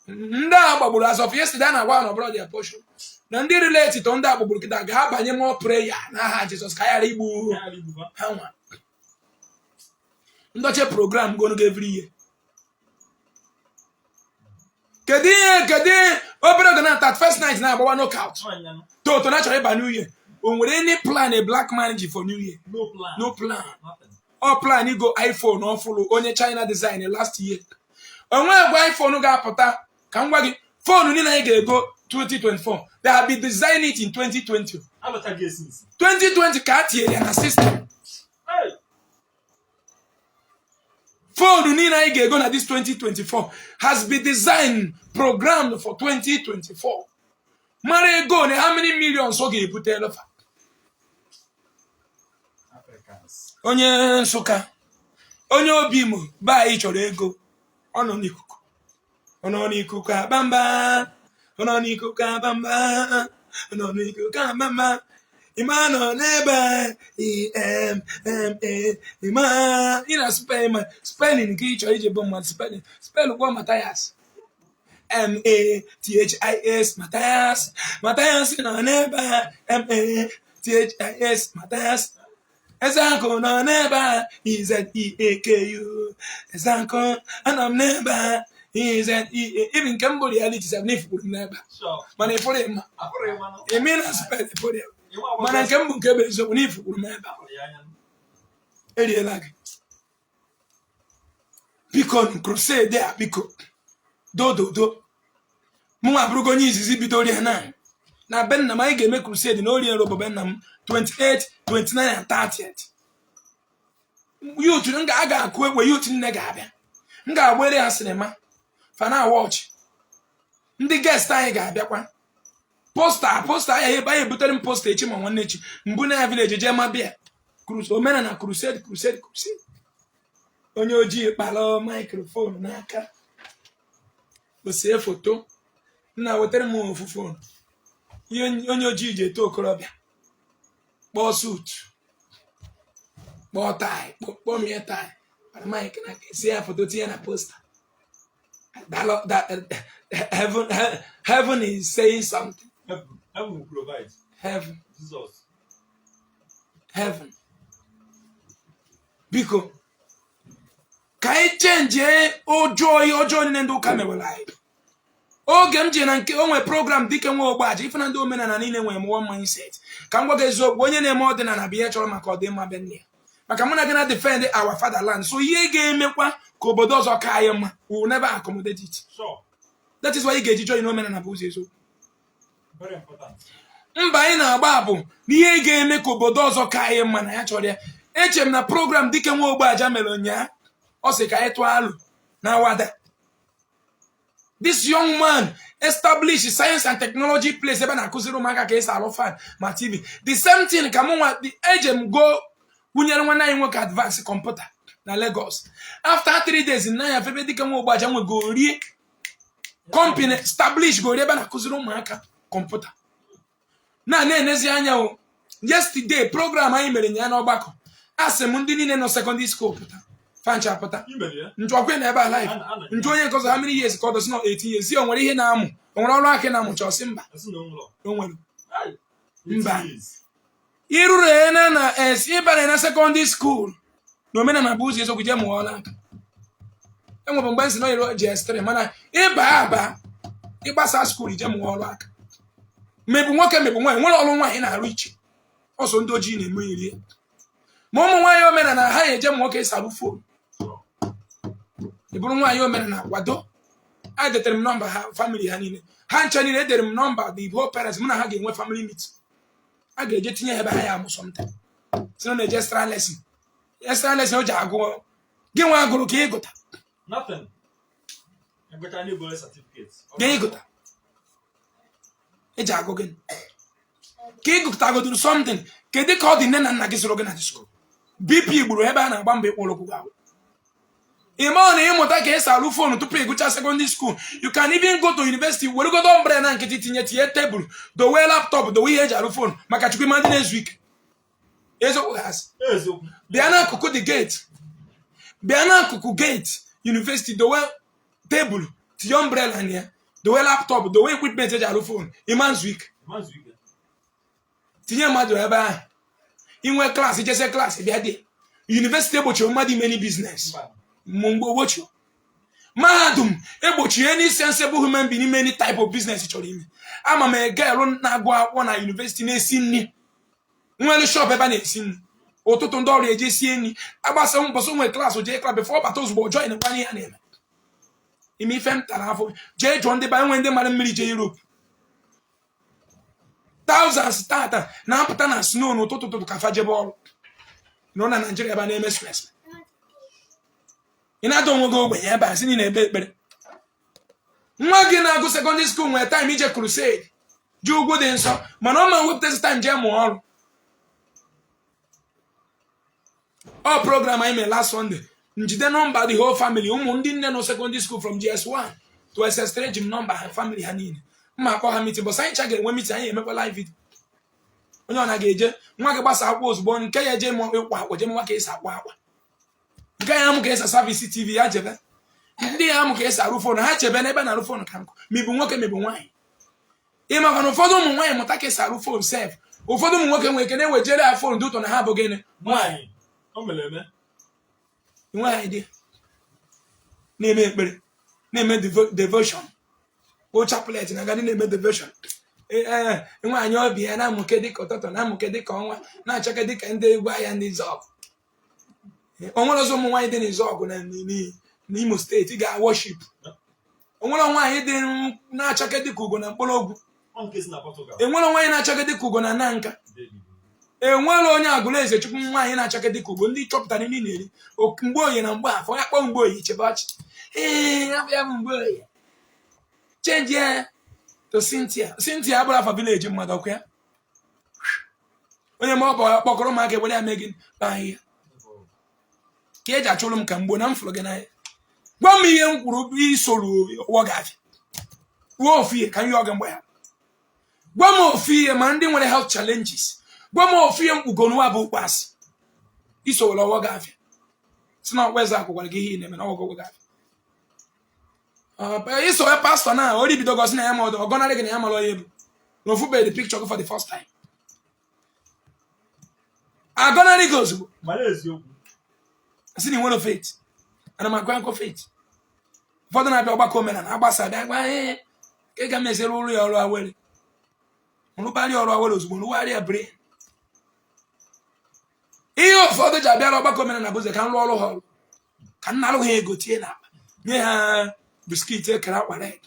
ndị a gbagburu as of yesterday na-agwa na ọbụla dia portion na ndị relate to ndị agbagburu kịta ga-abanye more prayer n'aha Jizọs ka ghara igbu ha nwa ndoche program go no every year kedu obere oge na that first night na-agbawa knockout to na chọrọ ịba new year o nwere any plan a black man ji for new year no plan all plan you go iPhone or follow onye China design last year onwe agwa iPhone ga-apụta ka m gwa gị phone niile anyị ga-ego 2024 they have been designing it in 2020 2020 ka tiere na system phone niile anyị ga-ego na this 2024 has been designed programmed for 2024 mara ego na how many millions ọ ga-ebute elofa onye Nsụka onye obi Imo ba anyị chọrọ ego ọ nọ n'ikuku abamba ọ nọ n'ikuku abamba ọ nọ n'ikuku abamba Ima nọ n'ebe Ima ị na spelling nke ị chọrọ ije bụ mmadụ spell kwa Mathias Mathis Mathias nọ n'ebe Mathis Mathias Ezeaku nọ n'ebe Izeaku Ezeaku anọ m n'ebe Izeaku nke mbụ reality sef n'ifuru n'ebe mana ifuru ịma emi na spell ifuru mana nke mbụ nke ebe eziokwu n'ifuru n'ebe eriela gị biko crusade a biko dododo mụnwa abụrụgo onye izizi bidoro ya na be nna m anyị ga-eme crusade na orie nrobo be nna m 28 29 and 30th youth a ga-akụ egbe youth nne ga-abịa m ga-agbere ya sinema fana watch ndị guest anyị ga-abịakwa posta anyị ebe anyị ebutere m posta echi ma nwanne echi mbụ na ya village jee ma bịa omenala crusade onye ojii kpalụ microphone n'aka osee foto nna wetara m ofu phone onye ojii ji eto okorobịa kpọọ suit kpọọ tie kpọọ mie tie para mike na esi ya foto tinye na posta heaven is saying something. Heaven will provide. Heaven. Jesus. Heaven. Biko ka anyị chenjie ọjọọ niile ndị ụka mewere anyị oge m ji na nke onwe program dike nwe ogbaji ife na ndị omenala niile nwere m one mindset ka m gwa gị eziokwu onye na-eme ọdịnala bụ ihe chọrọ maka ọdịmma be nne ya maka mụ na gị na defend our fatherland so ihe ga-emekwa ka obodo ọzọ ka anyị mma we will never accommodate it. That is why ị ga-eji join omenala bụ ụzọ eziokwu. Very important. Mba anyị na-agba bụ n'ihe ga-eme ka obodo ọzọ ka anyị mma na ya chọrọ ya eche m na program dike nwe ogbaja mere ụnyaa ọ sị ka anyị tụọ alụ na wada. This young man established science and technology place ebe na-akụziri ụmụaka ka esi alụ fan ma TV. The same thing ka mụ nwa eje m go kwunyere nwanne anyị nwoke advance kọmputa na Lagos. After 3 days na ya febe dike nwe ogbaja nwe go rie company establish go rie ebe na-akụziri ụmụaka kọmputa. Na-enezi anya o yesterday program anyị mere nya n'ọgbakọ asị m ndị niile nọ secondary school pụta fancha pụta njọkwe na ebe a live njọ onye nkọzọ how many years ka ọ dosi nọ 18 years o nwere ihe na-amụ o nwere ọrụ aka na-amụ chọsị mba o nwere mba iruru ena na ịbara na secondary school na omenala bụ ụzọ eziokwu je mụọ ọrụ aka enwebụ mgbe nsị nọnyere JS3 mana ịba ịgbasa school je mụọ ọrụ aka mebu nwoke mebu nwaanyị nwere ọrụ nwaanyị na-arụ iche ọsọ ndị ojii na-eme iri ma ụmụ nwaanyị omenala ha eje m nwoke ịsarụ fon ịbụrụ nwaanyị omenala kwado a detere m nọmba ha family ha niile ha nche niile edere m nọmba the whole parents mụ na ha ga-enwe family meeting a ga-eje tinye ebe ha ya amụ something si na eje extra lesson o ji agụ gị nwa agụrụ ka ịgụta ga ịgụta eji agụ gị ka ịgụta goduru something kedu ka ọ dị nne na nna gị soro gị na school BP gburu ebe a na-agba mgbe ịkpọrọ okwu ahụ Imagine ịmụta ka esi arụ phone tupu ịgụcha secondary school. You can even go to university. Were go to umbrella na nkịtị tinye table, dowe laptop, dowe ihe eji arụ phone maka chukwu ịma ndị na-ezu ike. Eziokwu gasị. Bịa n'akụkụ the gate. Bịa n'akụkụ gate university, dowe table, tinye umbrella na ya, dowe laptop, dowe equipment eji arụ phone. Ịma nzu ike. Tinye mmadụ ebe ahụ. Inwe klaasị, jese klaasị bịa dị. University egbochiri mmadụ ime any business. Mgbe ogbochi mahadum egbochi any sensible human being ime any type of business chọrọ ime. Ama m girl na-agụ akwụkwọ na university na-esi nri, nwere shop ebe na-esi nri, ụtụtụ ndị ọrụ eje sie nri, agbasa mbọsọ nwe klaasị jee klaasị before bata ozugbo join kwanye ya na-eme ime ife m tara afọ jee jụọ ndị ba nwe ndị mara mmiri jee Europe. Thousands tata na-apụta na snow n'ụtụtụ ka fa jebe ọrụ nọ na Nigeria ebe na-eme stress. Ị na-adọ onwe gị ogbenye ebe a sị na ebe ekpere. Nwa gị na-agụ secondary school nwere time ije crusade ji ugwu dị nsọ mana ọ ma wepụtasị time jee mụọ ọrụ. Ọ program anyị mere last Sunday njide nọmba the whole family ụmụ ndị nne nọ secondary school from GS1 to SS3 ji m nọmba ha family ha niile mma akpọ ha meeting bọsa anyị cha ga-enwe meeting anyị emekwa live video. Onye ọ na-ga-eje nwa gị gbasa akwa ozugbo nke ya eje mụọ ịkwa akwa je nwa ka esi akwa akwa, nke ya amụ ka esi service TV ya jebe, ndị ya amụ ka esi arụ phone ha chebe n'ebe na-arụ phone ka nkụ mebu nwoke mebu nwaanyị. Ịmaka na ụfọdụ ụmụ nwaanyị mụta ka esi arụ phone sef, ụfọdụ ụmụ nwoke nwere ike na-ewejere ya phone dị ụtọ na ha bụ gịnị nwaanyị. Nwaanyị dị na-eme ekpere na-eme devotion o chaplet na gadi na-eme devotion. Nwaanyị obi ya na-amụke dịka ụtụtụ na-amụke dịka ọnwa na-achọke dịka ndị egwu ahịa ndị Izọgụ. O nwere ọzọ ụmụ nwaanyị dị n'Izọgụ na n'Imo steeti ga worship. O nwere nwaanyị dị na-achọke dịka ugo na mkpọrọgwụ. E nwere nwaanyị na-achọke dịka ugo na Nanka. E nwere onye agụla eze chukwu nwaanyị na-achọke dịka ugo ndị chọpụtara ndị na-eri mgbe oyi na mgbe afọ ya kpọọ mgbe oyi chebe ọchị. Afọ ya bụ mgbe oyi change ya to Cynthia abụrụ afa village mmadụ ọkụ ya. Onye ma ọ kpọkọrọ ụmụaka ewere ya mee gị ahịhịa ka eji achụrụ m ka mgbo na m fụrụ gị n'anya. Gwa m ihe m kwuru isoro ụwa gafị wuo ofu ihe ka m yọọ gị mgbe ya. Gwa m ofu ihe ma ndị nwere health challenges. Gwa m ofu ihe mkpugo n'ụwa bụ ụkpasị isoro ụwa gafị si na ọkwa eze akwụkwara gị ihe na-eme na ọgwụgwọ gafị. Iso ya pastor na ori bido gosi na ya ma ọgọnarị gị na ya mara onye bụ na ofubeghị the picture for the first time. Agọnarị gị ozugbo asị na nwere faith ana m agwa nkọ faith. Ụfọdụ na-abịa ọgbakọ omenala agbasa bịa gwa ka ị ga mesịrị ụrụ ya ọrụ awere rụbarị ọrụ awere ozugbo rụwarị ya brain. Ihe ụfọdụ ji abịara ọgbakọ omenala bụze ka m rụọ ọrụ ha ọrụ ka m na-alụ ha ego tie na akpa nye ha biskit ekere akwa red.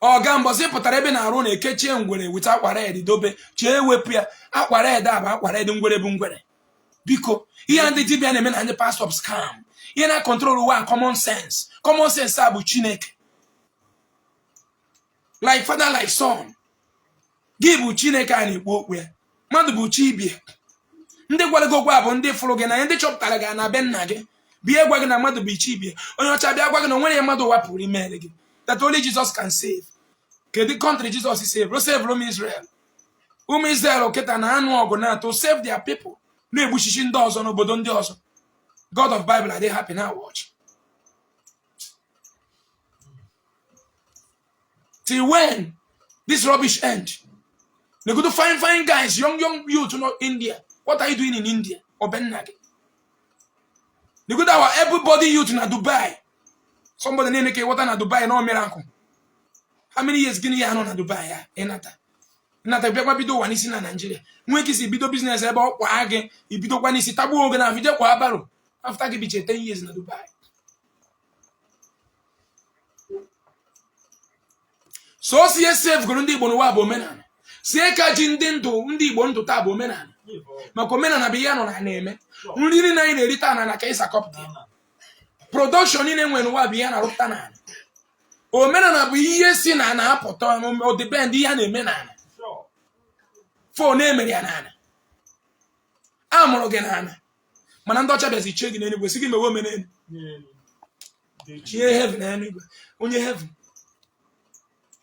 Ọga mbọsị pụtara ebe na-arụ na-ekechie ngwere wita akwa red dobe chee wepụ ya. Akwa red a bụ akwa red ngwere bụ ngwere. Biko ihe ndị dibịa na-eme na ndị pastor scam ihe na control ụwa common sense. Common sense a bụ Chineke like father like son. Gị bụ Chineke a na-ekwu okwu ya, mmadụ bụ chi ibie. Ndị gwara gị okwu a bụ ndị fụrụ gị na ndị chọpụtara gị na be nna gị bịa gwa gị na mmadụ bụ iche ibie. Onye ọcha bịa gwa gị na o nwere mmadụ ụwa pụrụ ime gị that only Jesus can save. Kedu country Jesus save? O save ụmụ Israel. Ụmụ Israel kịta na anụ ọgụ na to save their people na-egbuchichi ndị ọzọ n'obodo ndị ọzọ. God of Bible are they happy now? Watch. Till when this rubbish end? They go to fine guys, young youth to know India. What are you doing in India? Or Benagi? They go to our everybody youth in Dubai. Somebody name make water na Dubai no miracle. How many years gini ya no na Dubai ya? Enata bịakwa bido wa n'isi na Nigeria. Nwe kisi bido business ebe ọkwa agị ibido kwa n'isi tagbu oge na video kwa abaro. After gị biche 10 years na Dubai. So si save gụrụ ndị Igbo n'ụwa bụ omenala. Si ka ji ndị Igbo ndụ taa bụ omenala. Maka omenala bụ ihe nọ na na-eme. Nri na anyị na-erita na ka ịsa kọpụta. Production niile nwere n'ụwa bụ ihe na-arụpụta na. Omenala bụ ihe si na na-apụta o depend ihe na-eme na. Phone emere ya na. Amụrụ gị na. mana ndị ọcha bịazi chie gị n'eluigwe si gị mewe omenelu chie heaven n'eluigwe onye heaven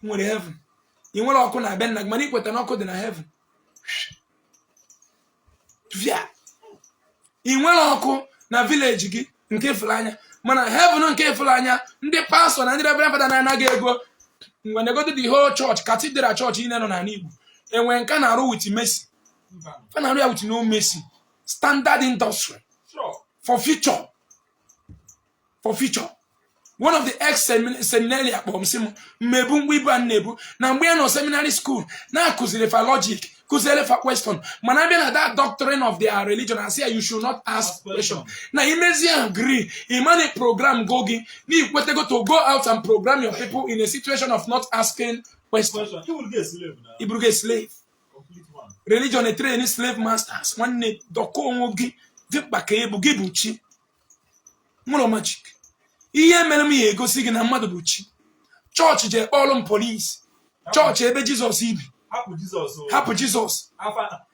nwere heaven ị nwere ọkụ na be nna gị mana ikweta na ọkụ dị na heaven ị nwere ọkụ na village gị nke ifuru anya mana heaven nke ifuru anya ndị pastọ na ndị reverend fada na-anaghị ego mgbe negodo the whole church cathedral church ị nọ n'ala Igbo enwe nka na-arụ with mercy fa na-arụ ya with no mercy standard industry for future one of the ex seminary akpọrọ m sị m mmebu mgbe ibu a na-ebu na mgbe ya nọ seminary school na-akụziri fa logic kụziere fa question mana abịa na that doctrine of their religion and say you should not ask question na imezi agree imani program go gị na ikwetego to go out and program your people in a situation of not asking question. You will get slave. Religion e train slave masters nwanne dọkọ onwe gị dịkpa ka ebu gị bụ chi mụrụ magic ihe mere m ya egosi gị na mmadụ bụ chi chọọchị je kpọrọ m polisi chọọchị ebe Jizọs ibi hapụ Jizọs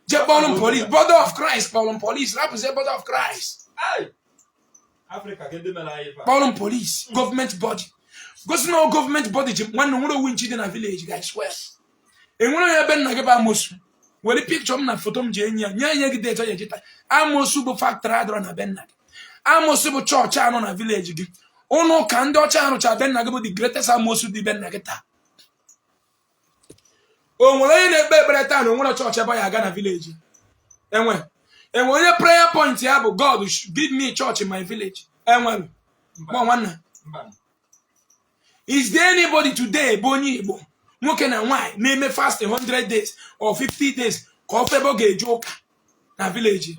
je kpọrọ m polisi body of Christ kpọrọ m polisi rapụzie body of Christ kpọrọ m polisi gọọmenti body gosi na gọọmenti body ji nwanne nwere owu nchi dị na village guys well enwere onye ebe nna gị bụ amosu were picture m na foto m ji enyi ya nye gị data ya ejita amosu bụ factory adọrọ na be nna gị amosu bụ chọọchị anọ na village gị ụnụ ka ndị ọcha arụcha be nna gị bụ the greatest amosu dị be nna gị taa o nwere onye na-ekpe ekpere taa na onwere chọọchị ebe ya aga na village enwe onye prayer point ya bụ God give me church in my village enwere nwanna is there anybody today bụ onye Igbo nwoke na nwaanyị na-eme fast 100 days or 50 days ka ọ febe oge eje ụka na village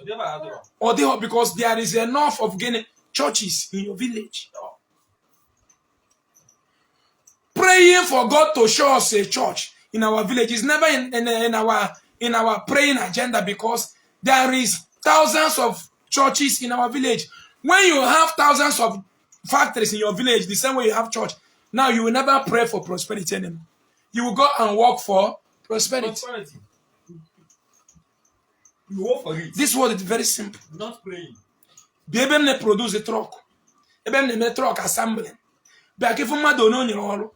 ọ dịghọ because there is enough of getting churches in your village. Praying for God to show us a church in our village is never in our praying agenda because there is thousands of churches in our village. When you have thousands of factories in your village, the same way you have church, now you will never pray for prosperity anymore. You will go and work for prosperity. You work for it. This word is very simple. Not praying. Ebe m na-produce a truck. Ebe m na-eme truck assembling. Bịa ka ifu mmadụ onye nyere ọrụ.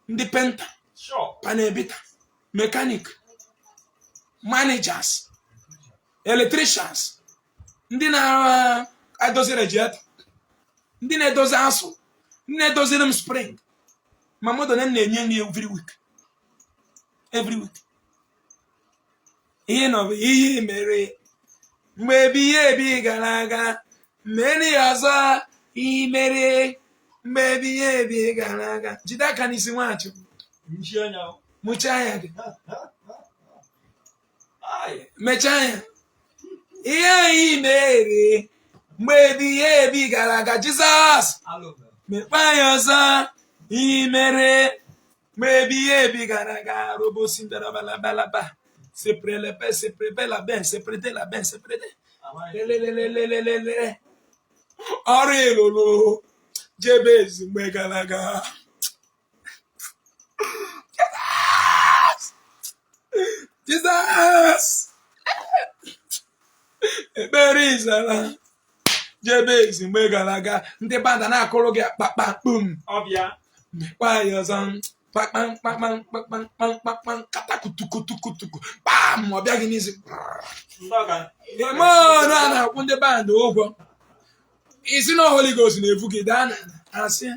Ndị penta. Sure. Panebita. Mechanic. Managers. Electricians. Ndị na-edozi radiator. Ndị na-edozi asụ. Ndị na-edozi m spring. Ma mmadụ na-enye nri every week. Every week. Ihe nọ bụ ihe mere mgbe ebi gara aga mmeri ọzọ ihe mere mgbe ebi gara aga jide aka n'isi Nwachukwu mụchaa anya gị mechaa anya ihe anyị mere mgbe ebi gara aga Jizọs mekpa anya ọzọ ihe mere mgbe ebi gara aga robosi ndarabalaba se prelepe se prebe la ben se prede la ben se prede le ọrụ elolo Jebez mgbe gara aga Jesus ekpere izala Jebez mgbe gara aga ndị banda na-akụrụ gị akpakpa kpum ọbịa mekpa ya ọzọ katakutukutukutuku bam ọ bịaghị n'isi na na-akwụ ndị band ụgwọ isi na Holy Ghost na-evu gị daa na asị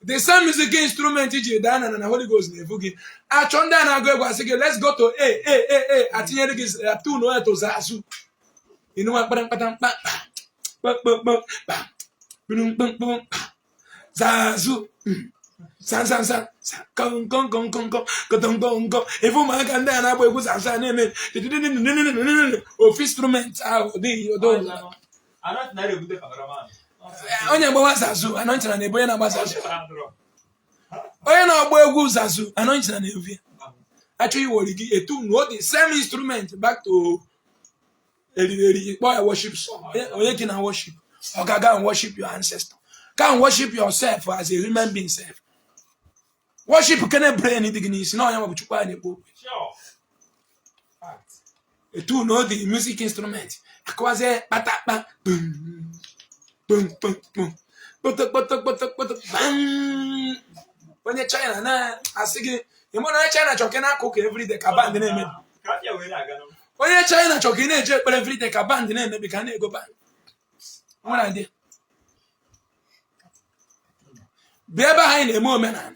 the same music instrument ji daa na Holy Ghost na-evu gị achọ ndị a na-agụ egwu asị gị let's go to atinyere gị tune onye toza azụ ịnụwa mkparamkpata zazu san if ụmụaka ndị a na-agba egwu zaza na-eme ofu instrument ahụ dị onye gbawa zazu anọnchara na ebe onye na-agba zazu onye na-agba egwu zazu anọnchara na ebe achọghị iwere gị etu no the same instrument back to eriri kpọọ ya worship song onye gị na worship ọ ga-aga and worship your ancestor can worship yourself as a human being self. Worship can brain it ignis no yam chukwa na ekpo. Sure. To know the music instrument akwaze patapa boom boom boom boom bam. Onye China na asigi imo na China choke na akụkụ everyday ka band na-eme. Onye China choke na-eje ekpere everyday ka band na-eme ka na-ego band. Nwere dị. Bịa ebe anyị na-eme omenala.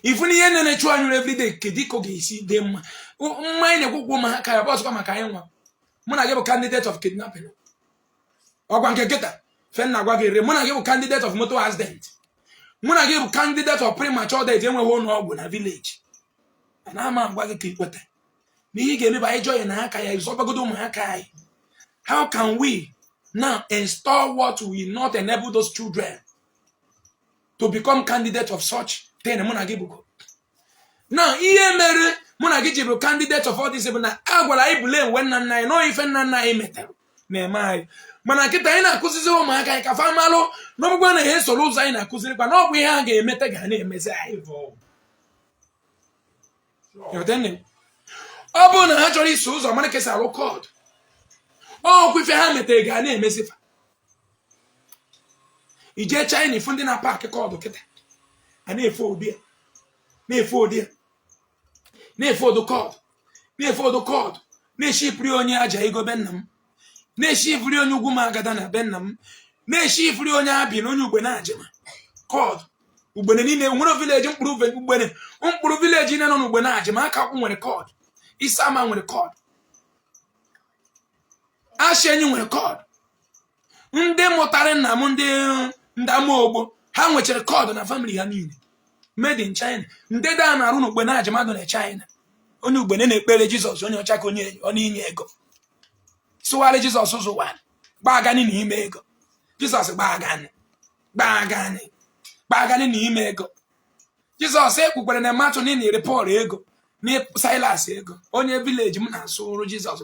Ifuni ihe na-echu anyụ everyday kediko ga-esi dị mma. Mma anyị na-ekwukwu ma ka ya bọsụkwa maka anyị nwa. Mụ na gị bụ candidate of kidnapping. Ọgwa nke kịta fenna gwa gị ire mụ na gị bụ candidate of motor accident. Mụ na gị bụ candidate of premature death enweghị ụlọ ọgwụ na village. Ana ama agwa gị ka ikweta. N'ihe ga-emebe anyị join na aka ya ịzọbagodo ụmụaka anyị. How can we now install what will not enable those children to become candidates of such thing? Mụ na gị bụ. Now ihe mere mụ na gị ji bụ candidate of all this bụ na agwara anyị bule nwe nna nna anyị na ife nna nna anyị metere na-eme anyị. Mana nkịta anyị na-akụzizi ụmụaka anyị ka fa malụ n'ọgbụgba na ihe soro ụzọ anyị na-akụzirikwa na ọ bụ ihe a ga-emete ga na-emezi anyị. Ọ bụrụ na ha chọrọ iso ụzọ mara kesa arụ kọdụ ọkwa ife ha metere ga na-emezifa. Ije China ifu ndị na-paakị kọdụ kịta a na-efe ụdị na-efe ụdị na-efe ụdụ kọdụ na-efe ụdụ kọdụ na-eshipụri onye aja ego be nna m na-eshipụri onye ugwu m agada na be nna m na-eshipụri onye abi na onye ugbene ajima kọdụ ugbene niile nwere vileji mkpụrụ vileji niile nọ n'ugbene ajima aka kwụ nwere kọdụ Isama nwere kọdụ Ashenyi nwere kọdụ ndị mụtara nna m ndị amaogbo ha nwechara kọdụ na famili ha niile made in China. Ndị da na-arụ n'ugbene ajima dị na China onye ugbene na-ekpere Jizọs onye ọcha ka onye inye ego sụgharị Jizọs ụzụwa gbagani n'ime ego Jizọs gbagani n'ime ego Jizọs ekpukwere na mmatụ niile repọt ego na Silas ego onye vileji m na-asụ ụrụ Jizọs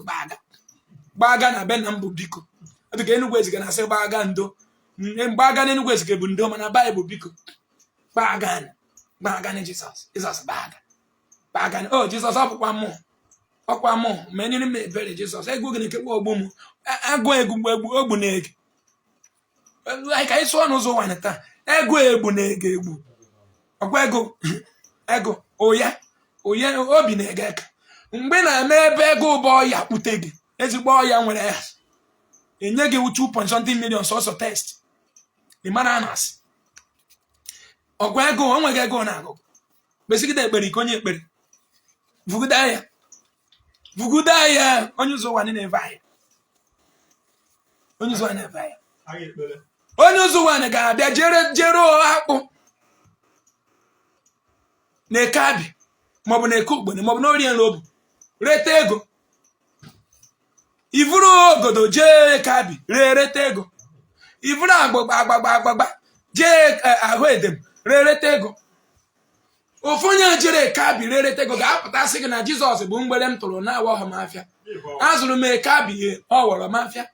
gbaga na be na mbụ biko dịka Enugu Ezike na-asị gbaga ndo mgbaga na Enugu Ezike bụ ndo mana Baịbụl biko gbagani Jizọs gbagani o Jizọs ọkwa mụ ma enyere m ebere Jizọs egwu gị na-ekekwa ogbu m agụ egbu na-ege ka anyị sụọ n'ụzọ ụwa taa egbu na-ege egbu ọkwa ego ụya obi na-ege aka mgbe na-eme ebe ego ụbọ ọya kpute gị ezigbo ọya nwere ya enye gị 2.something million sọsọ test ịmara anasị ọgwa ego onweghị ego na-agụ kpesigide ekpere ike onye ekpere vuguda ya onye ụzọ ụwa na-eve anya onye ụzọ ụwa ga-abịa jere akpụ na-eke abị maọbụ na-eke ogbene maọbụ na orie nrobu rete ego ivuru ogodo jee eke abị rete ego ivuru agbagba jee ahụ edem rete ego ofu onye jere eke abị rete ego ga-apụtasị gị na Jizọs bụ mgbere m tụrụ na awa ọhụm afịa azụrụ m eke abị ọ wọrọ m afịa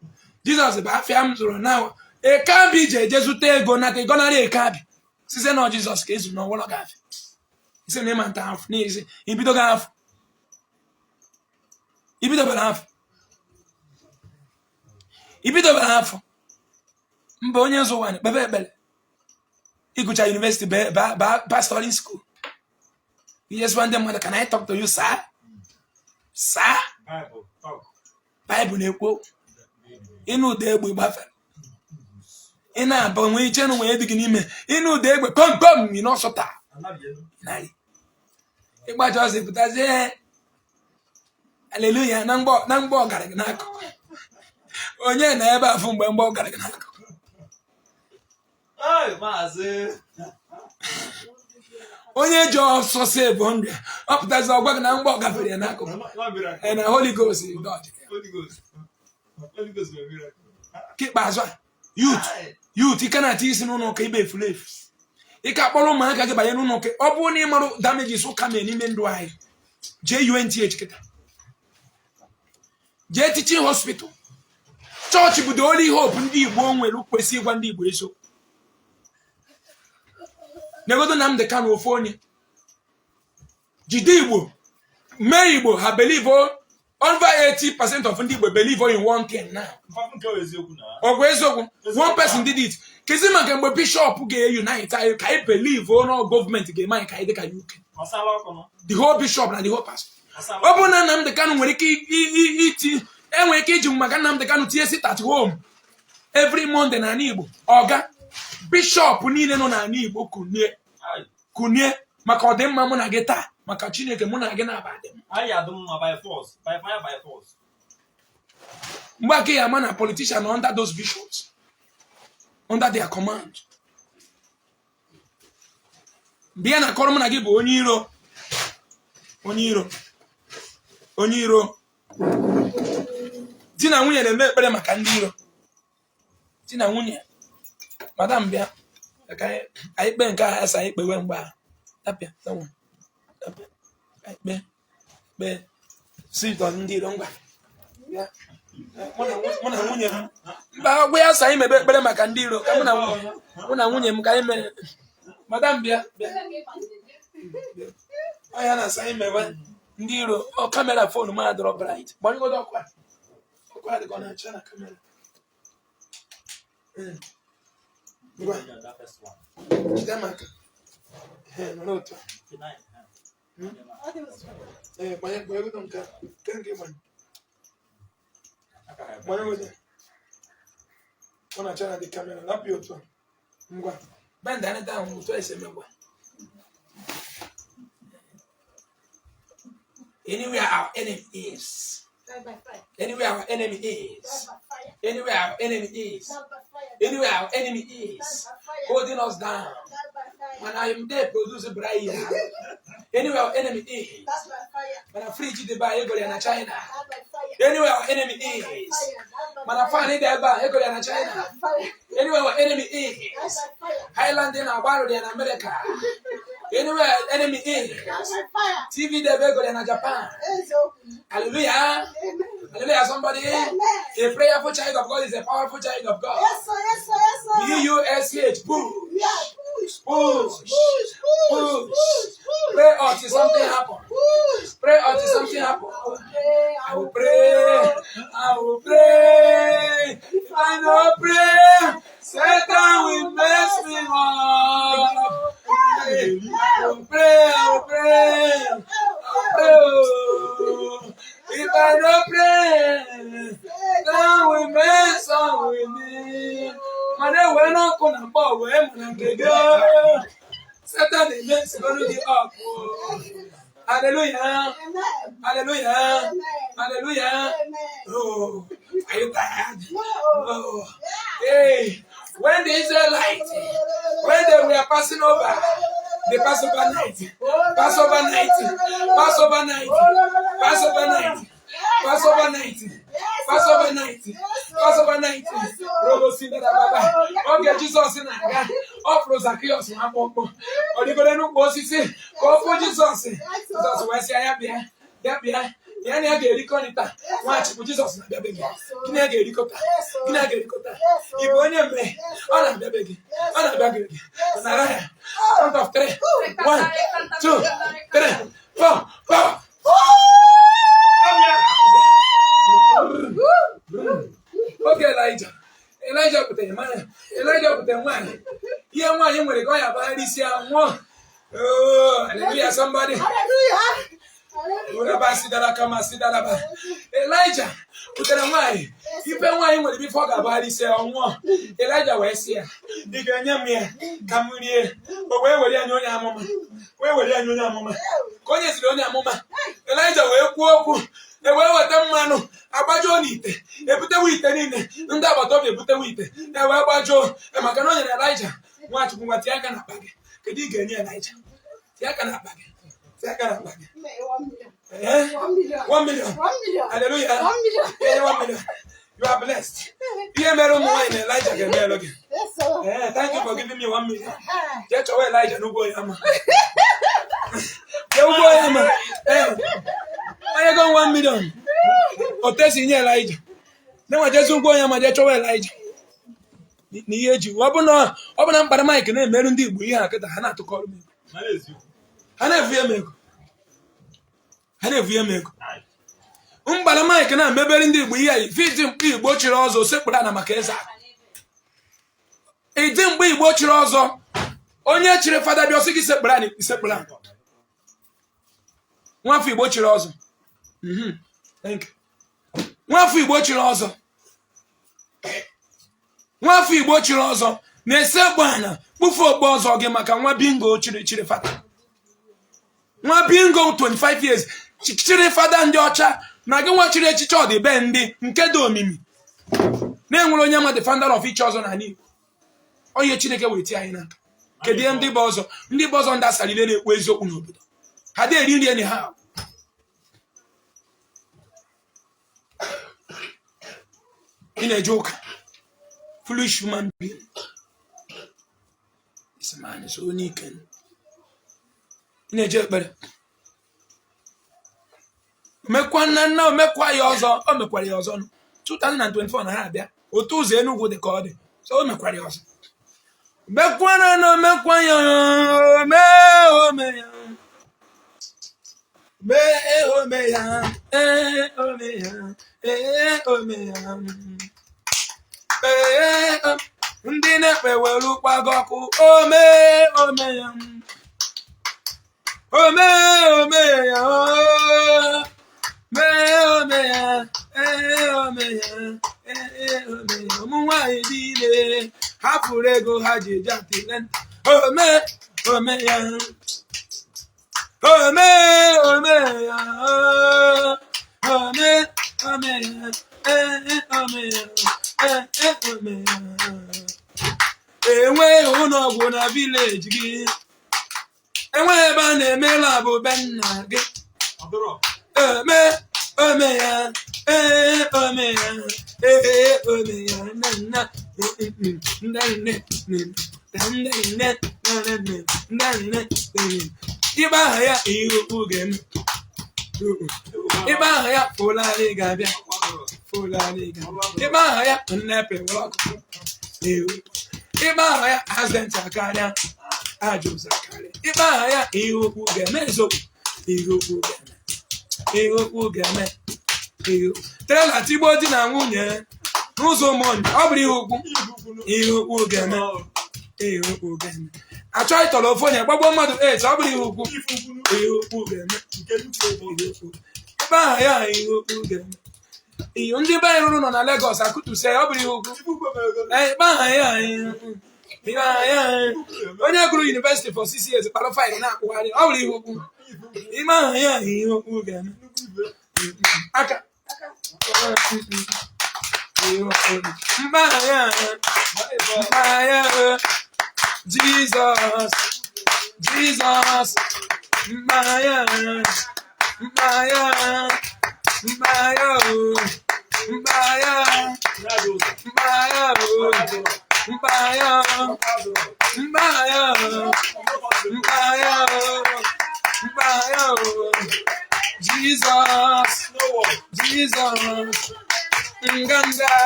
Jizọs bụ afịa m zụrụ na awa eke abị ji eje zụta ego na ka ịgọnarị eke abị site na Jizọs ka ezuru n'ọwụlọ gị afịa isi na ịma nta afọ n'ezi ibidobere afọ mba onye nzụ ụwa kpebe ekpere ịgụcha university pastoring school yes one day mother can I talk to you sir Bible na-ekwu ịnụ ụda egbe gbafere ị na-aba nwee iche na nwee dị gị n'ime ịnụ ụda egbe kom ị n'ọsọ taa ịgbaji ọzọ pụtazie aleluya na mgbe ọ gara gị n'akụkụ onye na ebe afọ mgbe ọ gara gị n'akụkụ onye ji ọsọ si ebo ndụ ọ pụtazi ọgwa gị na mgbe ọ gafere ya n'akụkụ na Holy Ghost ka ikpeazụ a youth ike na-ati isi n'ụlọ ụka ibe efulefu ike akpọrọ ụmụaka gị banye n'ụlọ ụka ọ bụrụ na ị marụ damages ụka mee n'ime ndụ anyị jee UNTH kịta jee teaching hospital chọọchị bụ the only hope ndị Igbo nwere kwesị ịgwa ndị Igbo eso negodo na m dị ka na ofu onye jide Igbo mee Igbo ha believe Over 80% of Ndi Igbo believe in one king now. One person did it. Kizima can be bishop get unite. I believe no government get mine. UK. The whole bishop and the whole pastor. Open nam the can when eat and when kitchen maganam the can sit at home every Monday na Igbo. Oga bishop niile no na Igbo kunye maka odem ma mu na geta maka Chineke mu na ge na abadem. By force, by fire, by force. Mbake ya man a politician under those bishops, under their command. Bia na koro mu na ge bo onyiro. Di na nwunye na-eme ekpere maka ndị iro. Di na nwunye. Madam bia. Anyị kpe nke a asa anyị kpewe mgba. Tapia, don't tapia. Anyị kpe. Sit on ndị iro ngwa. Bia. Mụ na nwunye m. Mba ogwe ya asa anyị mebe ekpere maka ndị iro. Ka mụ na nwunye m ka anyị mere. Madam bia. Aya na asa anyị mebe ndị iro. O camera phone ma drop bright. Gbanye go dokwa. Okwa dị gonna chana camera. Jamaica. No otro. Vaya con ¿qué man? Bueno, una chana de cámara, la piotto. Ngwa. Benda ne da mu to ese megwa. Anywhere our enemy is. Anywhere our enemy is. Anywhere our enemy is. Anywhere our enemy is holding us down. When I am there, produce a bright. Anywhere our enemy is. When I free the buy in China. Anywhere our enemy is. When I find it there by in China. Anywhere our enemy is. Highland in Abaro in America. Anywhere our enemy is. TV there in Japan. Hallelujah. Hallelujah. Somebody. A prayerful child of God is a powerful child of God. Yes, sir, yes, sir, yes, sir. P-U-S-H. Push. Yeah, push. Push. Pray until something happen. Pray until something happen. I will pray. I will pray. If I don't pray, Satan will mess me up. I will pray. I will pray. Oh, if I don't pray, Satan will mess up with me. Mane we no kuna bo we munangego. Satan dey mess going up. Hallelujah. Hallelujah. Hallelujah. Oh, are you tired? Oh, hey, when the Israelites, when they were passing over, the Passover night, Passover night, Passover night, Passover night, Passover night, Passover night, Passover night, Robosinda Baba, okay, Jesus in Aga, offers Zacchaeus, or you go to Bosisi, go for Jesus. Jesus, where say I am here, Yani get riconita. Watch Jesus na baby. Kina get ricotta. Kina get ricotta. Ibonya me. Ona baby. Ona baby. Ona count of 3. 1, 2, 3, 4, 4. Okay, Elijah put the man. Elijah put the man. Here one you will go about this year. Oh, hallelujah, somebody. Hallelujah. Elijah, put it away. You pay why you before Gabali say on one. Elijah was here. You can hear me. Come here. But where were you on your mama? Where were you on your mama? Conyers on your mama. Elijah will walk. The way what them man, Abajonite, they put the wheat in it, and that was they put the wheat. They were Bajo, and Macaron and Elijah. Watch what Yakan bag. Could you get near Elijah? Yakan bag. 1 million. 1 million. Hallelujah. 1 million. 1 million. You are blessed. Here, Elijah can be looking. Yes, sir. Thank you for giving me 1 million. Get away, Elijah. No boy, Yama. No boy, Yama. I got 1 million. Or testing Elijah. Then I just go Yama. Get away, Elijah. Iri Ji. Open up Mike and then Ndi Igbo. You have to call me. I never hear me. Mbala Mike na mebere Ndi Igbo ihe fiti mkpi Igbo chiri ọzọ sekpụra na maka eze. Ịdị mgbe Igbo chiri ọzọ onye chiri fada bịa ọsị gị sekpụra na sekpụra. Nwafọ Igbo chiri ọzọ. Thank you. Nwafọ Igbo chiri ọzọ. Nwafọ Igbo chiri ọzọ na-ese gbana kpufu okpu ọzọ gị maka nwa bingo chiri fada. Nwa bingo 25 years chiri fada ndị ọcha na gị nwa chiri echiche ọdịbe ndị nke dị omimi na-enwere onye ma the founder of each ọzọ na Igbo. Onye Chineke were tie anyị n'aka. Kedu ihe ndị bụ ọzọ? Ndị bụ ọzọ ndị asalile na-ekwu eziokwu n'obodo. Ha dị eri nri enyi ha. Ị na-eje ụka. Foolish human being. This man is so unique. Ị na-eje ekpere. Mekwa nna omekwa ya ọzọ. O mekwara ya ọzọ. 2024 na ha abịa. Otu ụzọ Enugu dị ka ọ dị. So o mekwara ya ọzọ. Mekwa na omekwa ya ome ya. Ome ya. Ndị na-ekpe were ụkwago ọkụ ome ya. Ome ya. Ụmụ nwanyị niile hapụrụ ego ha ji eji Attire. Ome ya. Ome ya. Enweghị ụlọ ọgwụ na village gị. Enweghị ebe a na-eme labụ be nna gị. Ome ya. Ome ya. Ịba aha ya ihe okpu ga-eme. Ịba aha ya Fulani ga-abịa. Ịba aha ya nnepe ọkụ. Ịba aha ya accident akarịa. Ajụza akarịa. Ịba aha ya ihe okpu ga-eme eziokwu. Ihe okpu ga-eme. Trela tigbo di na nwunye n'ụzọ ụmụnne. Ọ bụrụ ihe okpu ga-eme. Achọ ịtọrọ ofu onye gbagbo mmadụ 8. Ọ bụrụ ihe okpu ga-eme. Ebe aha ya ihe okpu ga-eme. Ndị be anyị rụrụ nọ na Lagos akụtuse ọ bụrụ ihe okpu. Ebe aha ya onye gụrụ University for 6 years kpara faịlụ na-akwụgharị ọ bụrụ ihe okpu. Ime aha ya ihe okpu ga-eme. Aka mba ya Jesus mbaya Jesus nganga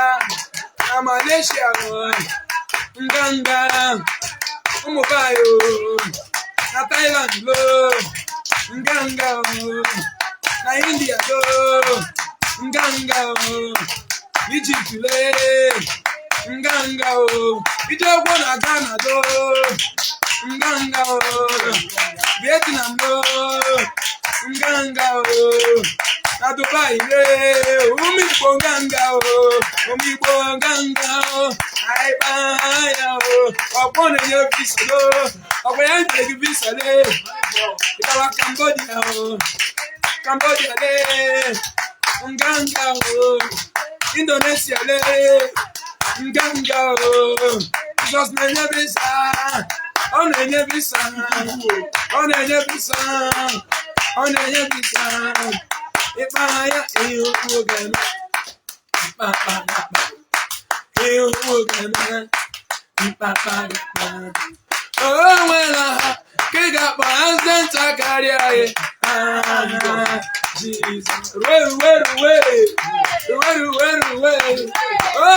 Malaysia nganga umubayo na Thailand lo nganga na India lo nganga Egypt le nganga ijogwo na Ghana lo nganga Vietnam lo nganga na Dubai le umigbo nganga ai baya ọgbọ́n ẹ̀yẹ visa lo ọgbọ́n ẹ̀yẹ visa le ìkàwá Cambodia le nganga Indonesia le nganga Jesus na-enye visa ọ na-enye visa ịkpa ya ihe okwu ga-eme o nwere ha ka ị ga-akpọ azenta karịa ya Jesus ruwe o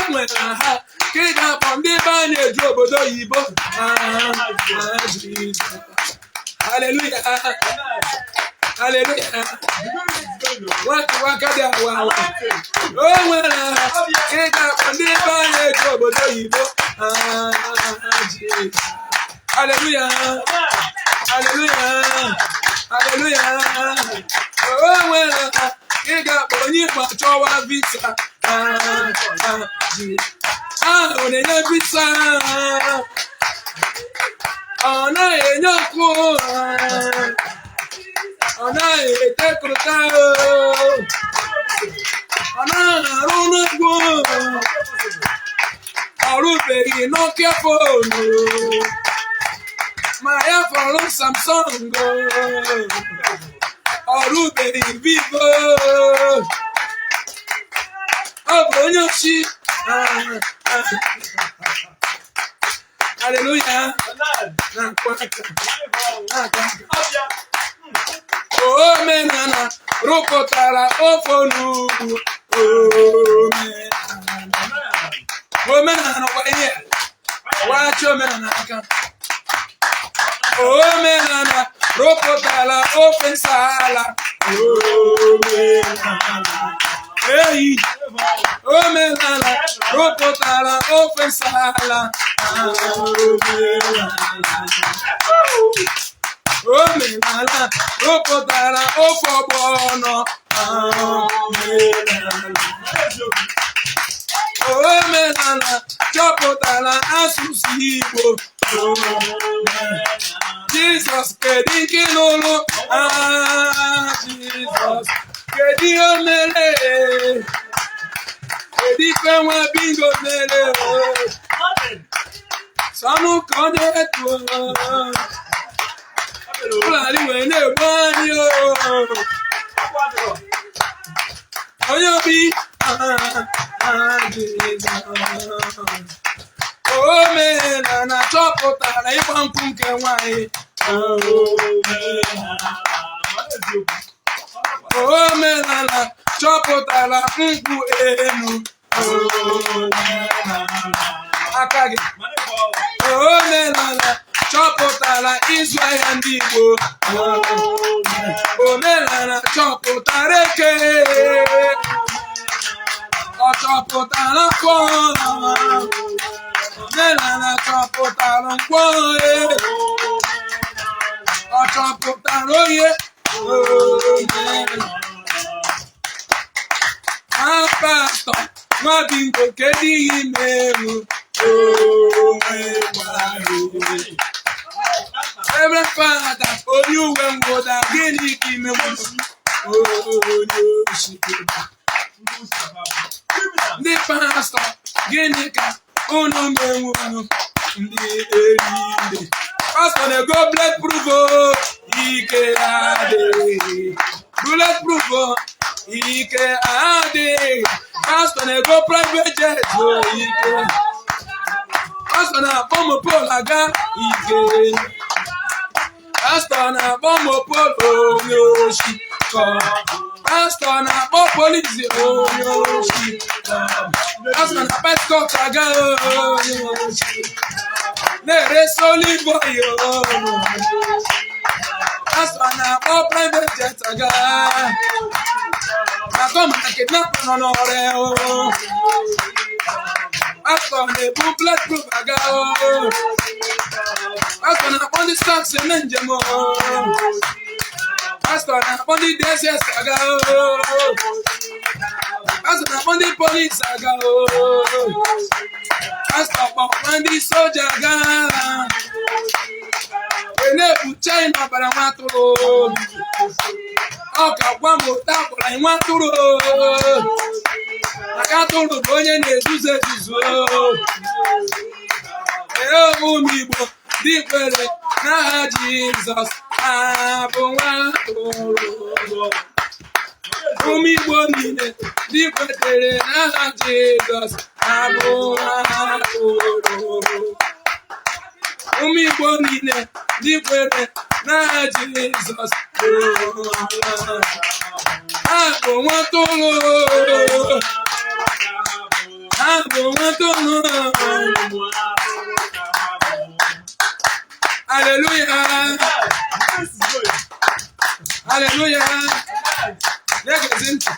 nwere ha ka ị ga-akpọ ndị be a na-eju obodo oyibo Jesus hallelujah Hallelujah. Waka dia wa. Omenala. Ega ndi ba ye obodo Igbo. Hallelujah. Hallelujah. Hallelujah. Omenala. Ega onye gba chọwa visa. Onye visa. Ona enyoku. Ona etekruta. Ona arunugbo. Aruberi Nokia phone. Maya follow Samsung. Aruberi Vivo. Obonyoshi. Hallelujah. Omenala rụpụtara ofonu. Omenala kwa ihe. Wachi omenala aka. Omenala rụpụtara ofe nsala. Hey. Omenala rụpụtara ofe nsala. Omenala rụpụtara ofe ọgbọnọ. Omenala chọpụtara asụsụ Igbo. Jesus kedu nke n'ụlọ. Jesus kedu ihe o mere. Kedu ife nwa bingo mere. Sọnụ ka ọ na-etu. Ụlọali wee na-egbu anyị. Onye obi. Omenala chọpụtara ịgba nkwụ nke nwanyị. Omenala chọpụtara nkwụ enu. Aka gị. Omenala chọpụtara ịzụ ahịa ndị Igbo. Omenala chọpụtara eke. Ọ chọpụtara nkwọ. Omenala chọpụtara nkwọ. Ọ chọpụtara oye. Pastọ nwa bingo kedu ihe na-emu. Every father, onye uwe mwụda gịnị ka ime nwụrụ. Ndị pastọ gịnị ka unu menwuru. Ndị eriri. Pastọ na-ego bulletproof. Ike adịghị. Bulletproof. Ike adịghị. Pastọ na-ego private jet. Ike. Pastọ na-akpọ mopol aga. Ike. Pastọ na-akpọ mopol onye oshi. Pastọ na-akpọ polisi onye oshi. Pastọ na-akpọ escort aga onye oshi. Na-eresi olive oil. Pastọ na-akpọ private jet aga. Akọ maka kidnap nọ n'ọrịa. Pastọ na-ebu bulletproof aga. Pastọ na-akpọ ndị stocks eme njem. Pastọ na-akpọ ndị DSS aga. Pastọ na-akpọ ndị polisi aga. Pastọ kpọkwa ndị soja aga. Na-ebu China bara nwa atụrụ. Ọ ka gwa m ụta gwara anyị nwa atụrụ. Maka atụrụ bụ onye na-ezuzu ezuzu. Ụmụ Igbo dị kwere n'aha Jizọs abụ nwa atụrụ. Ụmụ Igbo niile dị kwetere n'aha Jizọs abụ nwa atụrụ. Ụmụ Igbo niile dị kwere n'aha Jizọs abụ nwa atụrụ. Abụ nwa atụrụ. Hallelujah. Hallelujah. Legezi ntị.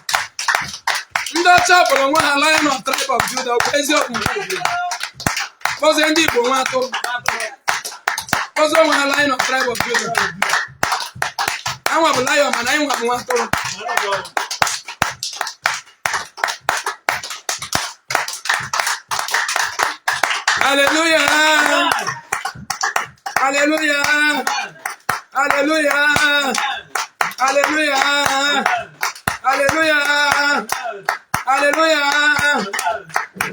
Ndị ọcha kpọrọ nwa ha Lion of Tribe of Judah bụ eziokwu. Kpọzie ndị Igbo nwa atụrụ. Kpọzie nwa ha Lion of Tribe of Judah. Anwa bụ lion mana anyị nwa bụ nwa atụrụ. Hallelujah. Hallelujah. Hallelujah. Hallelujah. Hallelujah. Hallelujah.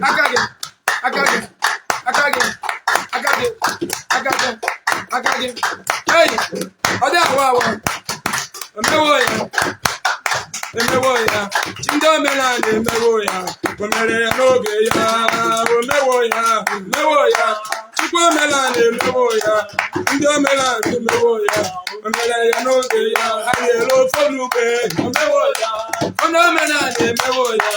Akage. Akage. Akage. Akage. Akage. Akage. Hey. Ode awa. Emewo ya. Emewo ya. Chinde omenala emewo ya. Omere ya n'oge ya. Omewo ya. Emewo ya. Chukwu omenala emewo ya. Ndị omenala emewo ya. Omere ya n'oge ya. Ha nyere ofe n'ugbe. Omewo ya. Ndị omenala emewo ya.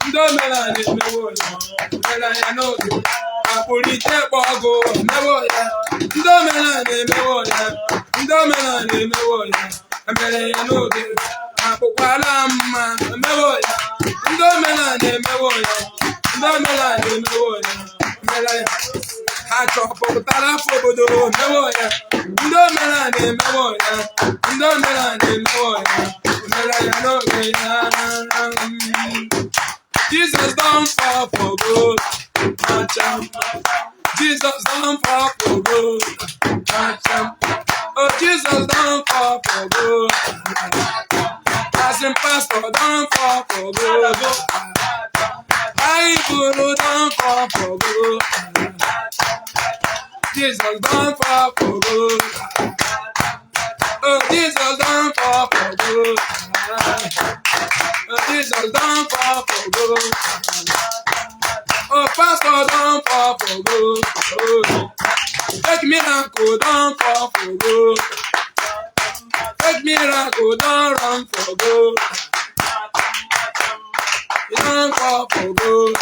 Ndị omenala emewo ya. Omere ya n'oge ya. Apụlite kpọgụ. Emewo ya. Ndị omenala emewo ya. Ndị omenala emewo ya. Omere ya n'oge ya. Akpụkwala mma. Emewo ya. Ndị omenala emewo ya. Ndị omenala emewo ya. Omere ya. Ha chọpụtara afọ obodo. Emewo ya. Ndị omenala emewo ya. Ndị omenala emewo ya. Omere ya n'oge ya. Jesus don't fall for good. Jesus don't fall for good. Oh, Jesus don't fall for good. Passing pastor don't fall for good. Bible don't fall for good. Jesus don't fall for good. Oh, Jesus don't fall for good. Oh, Jesus don't fall for good. Oh, pastor don't fall for good. Oh, take miracle don't fall for good. Take miracle don't run for good. You don't fall for good.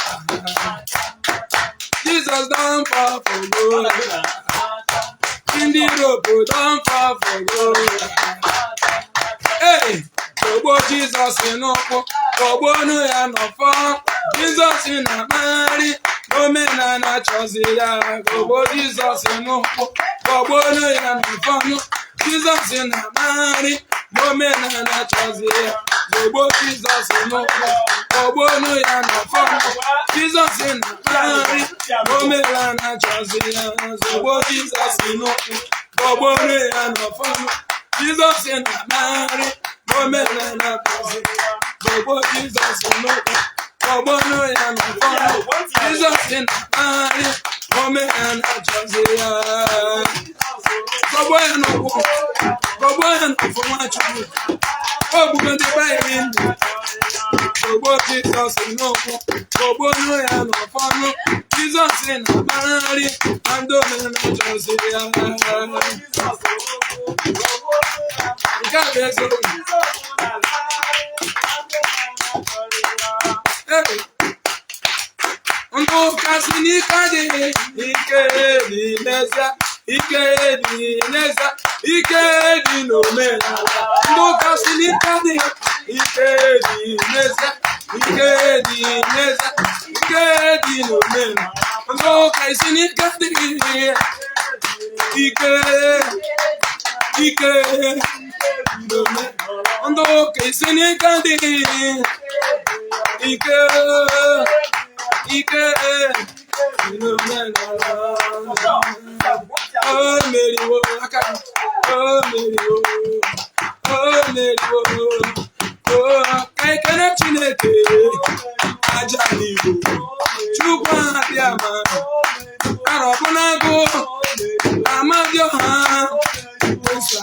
Jesus don't fall for good. Ndi Igbo don't fall for good. Hey, Ogbo Jesus n'ọkpọ, Ogbo nu ya n'ọfọ. Jesus na-akpagharị, omenala chọzi ya. Ogbo Jesus n'ọkpọ, Ogbo nu ya n'ọfọ. Jesus na-akpagharị, omenala chọzi ya. Ogbo Jesus n'ọkpọ, Ogbo nu ya n'ọfọ. Jesus na-akpagharị, omenala chọzi ya. Ogbo Jesus n'ọkpọ, Ogbo nu ya n'ọfọ. Jesus na-akpagharị, omenala chọzi ya. Ogbo Jesus n'ọkpọ, Ogbo nu ya n'ọfọ. Jesus na-akpagharị, omenala chọzi ya. Ogbo ya n'ọkpọ, Ogbo ya n'ọfọ Nwachukwu. Ogbo ndị Baịbụl ndụ. Ogbo Jesus n'ọkpọ, Ogbo nu ya n'ọfọ. Jesus na-akpagharị, ndị omenala chọzi ya. Nke a bụ eziokwu. Ndụ kasị n'ike adịghị, ike dị n'ezie, ike dị n'ezie, ike dị n'omenala. Ndụ kasị n'ike adịghị, ike dị n'ezie, ike dị n'ezie, ike dị n'omenala. Ndụ kasị n'ike adịghị, ike n'omenala. Ndụ kasị n'ike adịghị, ike n'omenala. Oh, meriwo, aka, oh, meriwo, oh, meriwo, oh, ka ekele Chineke, aja n'Igbo, Chukwu abịa ma, arọbụ n'agụ, amadịọ ha, nsọ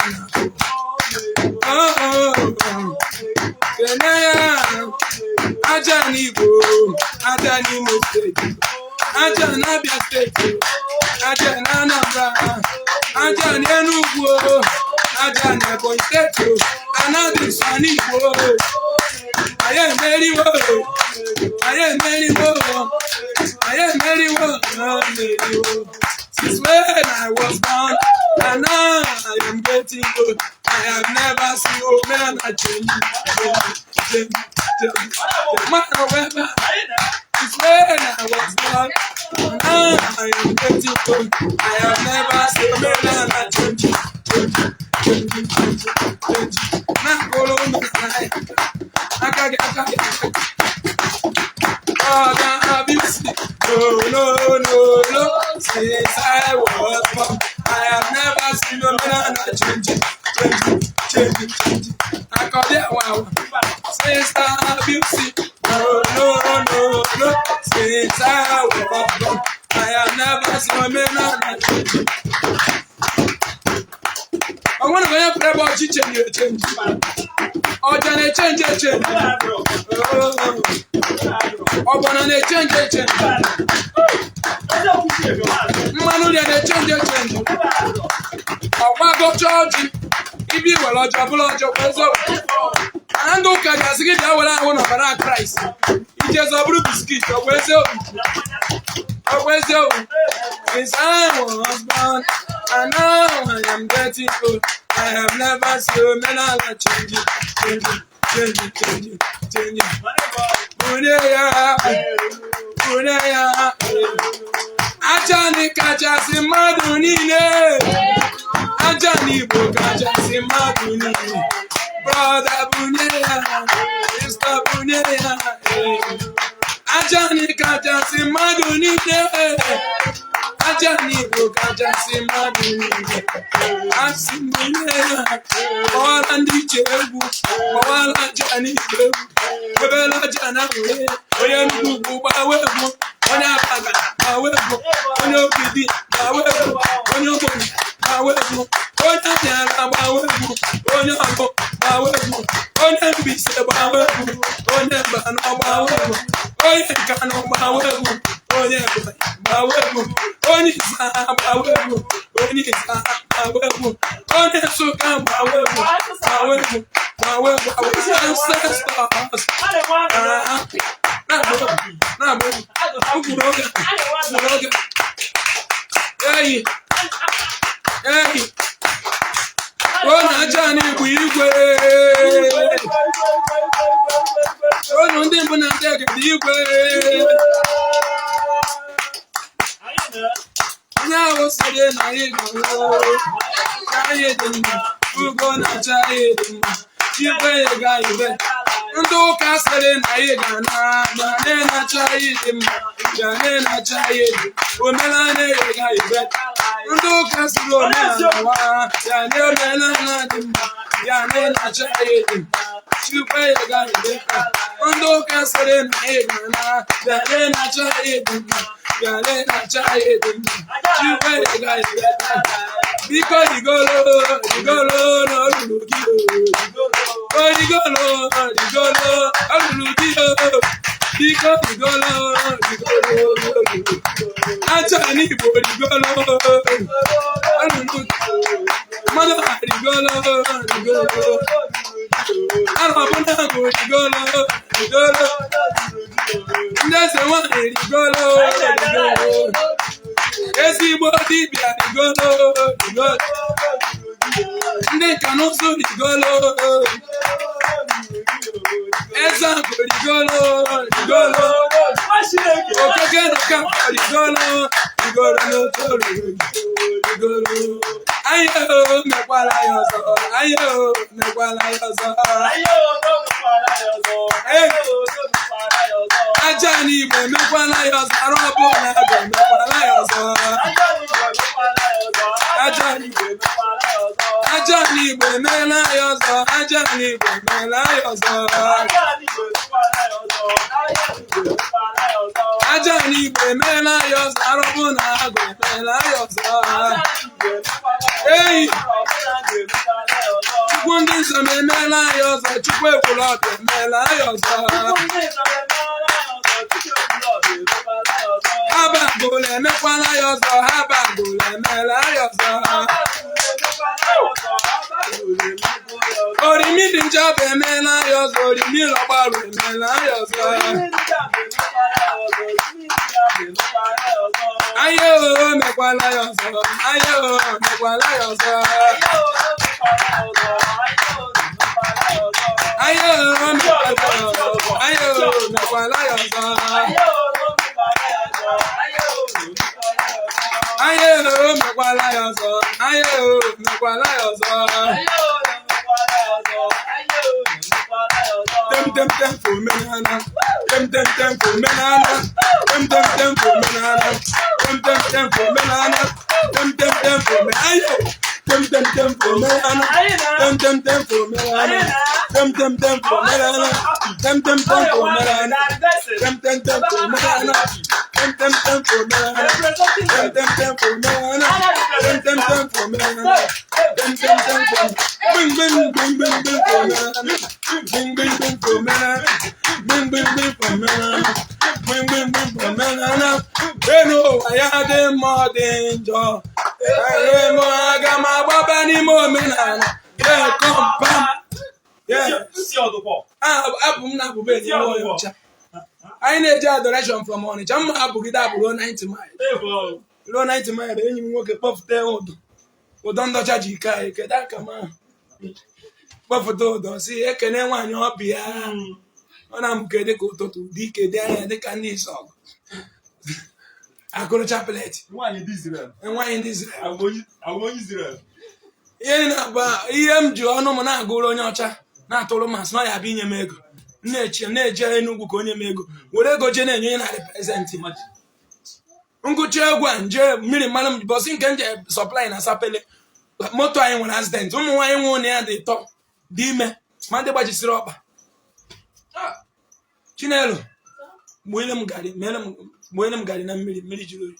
kene ya, aja n'Igbo, aja n'Imo steeti, aja n'Abia steeti, aja n'Anambra, aja n'Enugu, aja n'Ebonyi steeti, anadị nsọ n'Igbo. Anyị emeriwo, anyị emeriwo, anyị emeriwo, emeriwo. Since when I was born, and now I am getting old. I have never seen Omenala change. However, it's when I was born. Now I am 32. I have never seen Omenala change. Now go on my life. God, have you seen? No. Since I was born, I have never seen Omenala change. I call it wow. Since I have you seen? No. Since I was born, I have never seen Omenala change. I want to go and pray about change. Oh, then they change. Oh, but they change. Manu, they change. Oh, what go church? If you will, I'll job. And don't catch us again. I want to Christ. It is a blue biscuit. Where's you? Since I was born, and now I am getting old. I have never seen Omenala change. Ajani kachasi madunine. Ajani bo kachasi madunine. Brother Buneya, Sister Buneya. Ajani kachasi madunine. Ajani bo kachasi madunine. Asimuneya. Wala Ndi Igbo, wala Jani Igbo, wala Jana we, oya nugu bawebu, oya baga bawebu, oya obidi bawebu, oya oboni bawebu, oya nyara bawebu, oya abo bawebu, oya mbise bawebu, oya bano bawebu, oya kano bawebu, oya bawebu, oya isa bawebu, oya isa bawebu, oya suka bawebu. Our ancestors. Hey. Ajani Igbo. Ndị mbụ na ndị agadi Igwe. Onye ahụ sịrị na Igbo. Anyị dị mma. Ugo na-acha ịdị mma. Igwe ga ibe. Ndị ụka sịrị na ị ga na na-acha ịdị mma. Na-acha ịdị. Omenala ga ibe. Ndị ụka sịrị omenala wa. Ya na-omenala dị mma. Ya na-acha ịdị mma. Igwe ga ibe. Ndị ụka sịrị na ị ga na-acha ịdị mma. Ya na-acha ịdị mma. Igwe ga ibe. Because Igolo, no Lugio. Oh, Igolo, Lugio. Because Igolo. Ajani Igbo, Igolo. Mother, Igolo. Arabuna, Igolo. There's a one, Igolo. Everybody be a Igolo. Ndị can also Igolo. Ezeaku Igolo. Okeke no come for Igolo no toro. Ayo mekwala yozo. Ajani Igbo mekwala yozo. Arobo na go mekwala yozo. Ajani Igbo mela yozo. Ajani Igbo mela yozo. Arobo na go mela yozo. Hey, Chukwu ndị nsọ mela yozo. Chukwu ekwulọbịa mela yozo. Habagole mekwala yozo. Mela yozo. Orimi dị njọ bụ emela yozo. Orimi lọgbarụ emela yozo. Ayo mekwala yozo. I need adoration from on it. I'm happy that below 90 miles. Below 90 miles, then you walk a puff there. Well, don't charge you. That come on. Puff do see, I can one your beer. When I'm getting go to DK there, they can need song. I go to chaplet. One in Israel. And why in this? I want Israel. Yeah, but Jono Mona go on your chat. Not all of us, not have been a mego. Nature, no go on your mego. Would I go generally represent him much? Uncle Chagwan, Millie Madam Bossing can supply and a sapele. Motor I want as then. Some wine won't near the top. Dime, Monday by the syrup. Chinello, William Gary, William Gary, and military.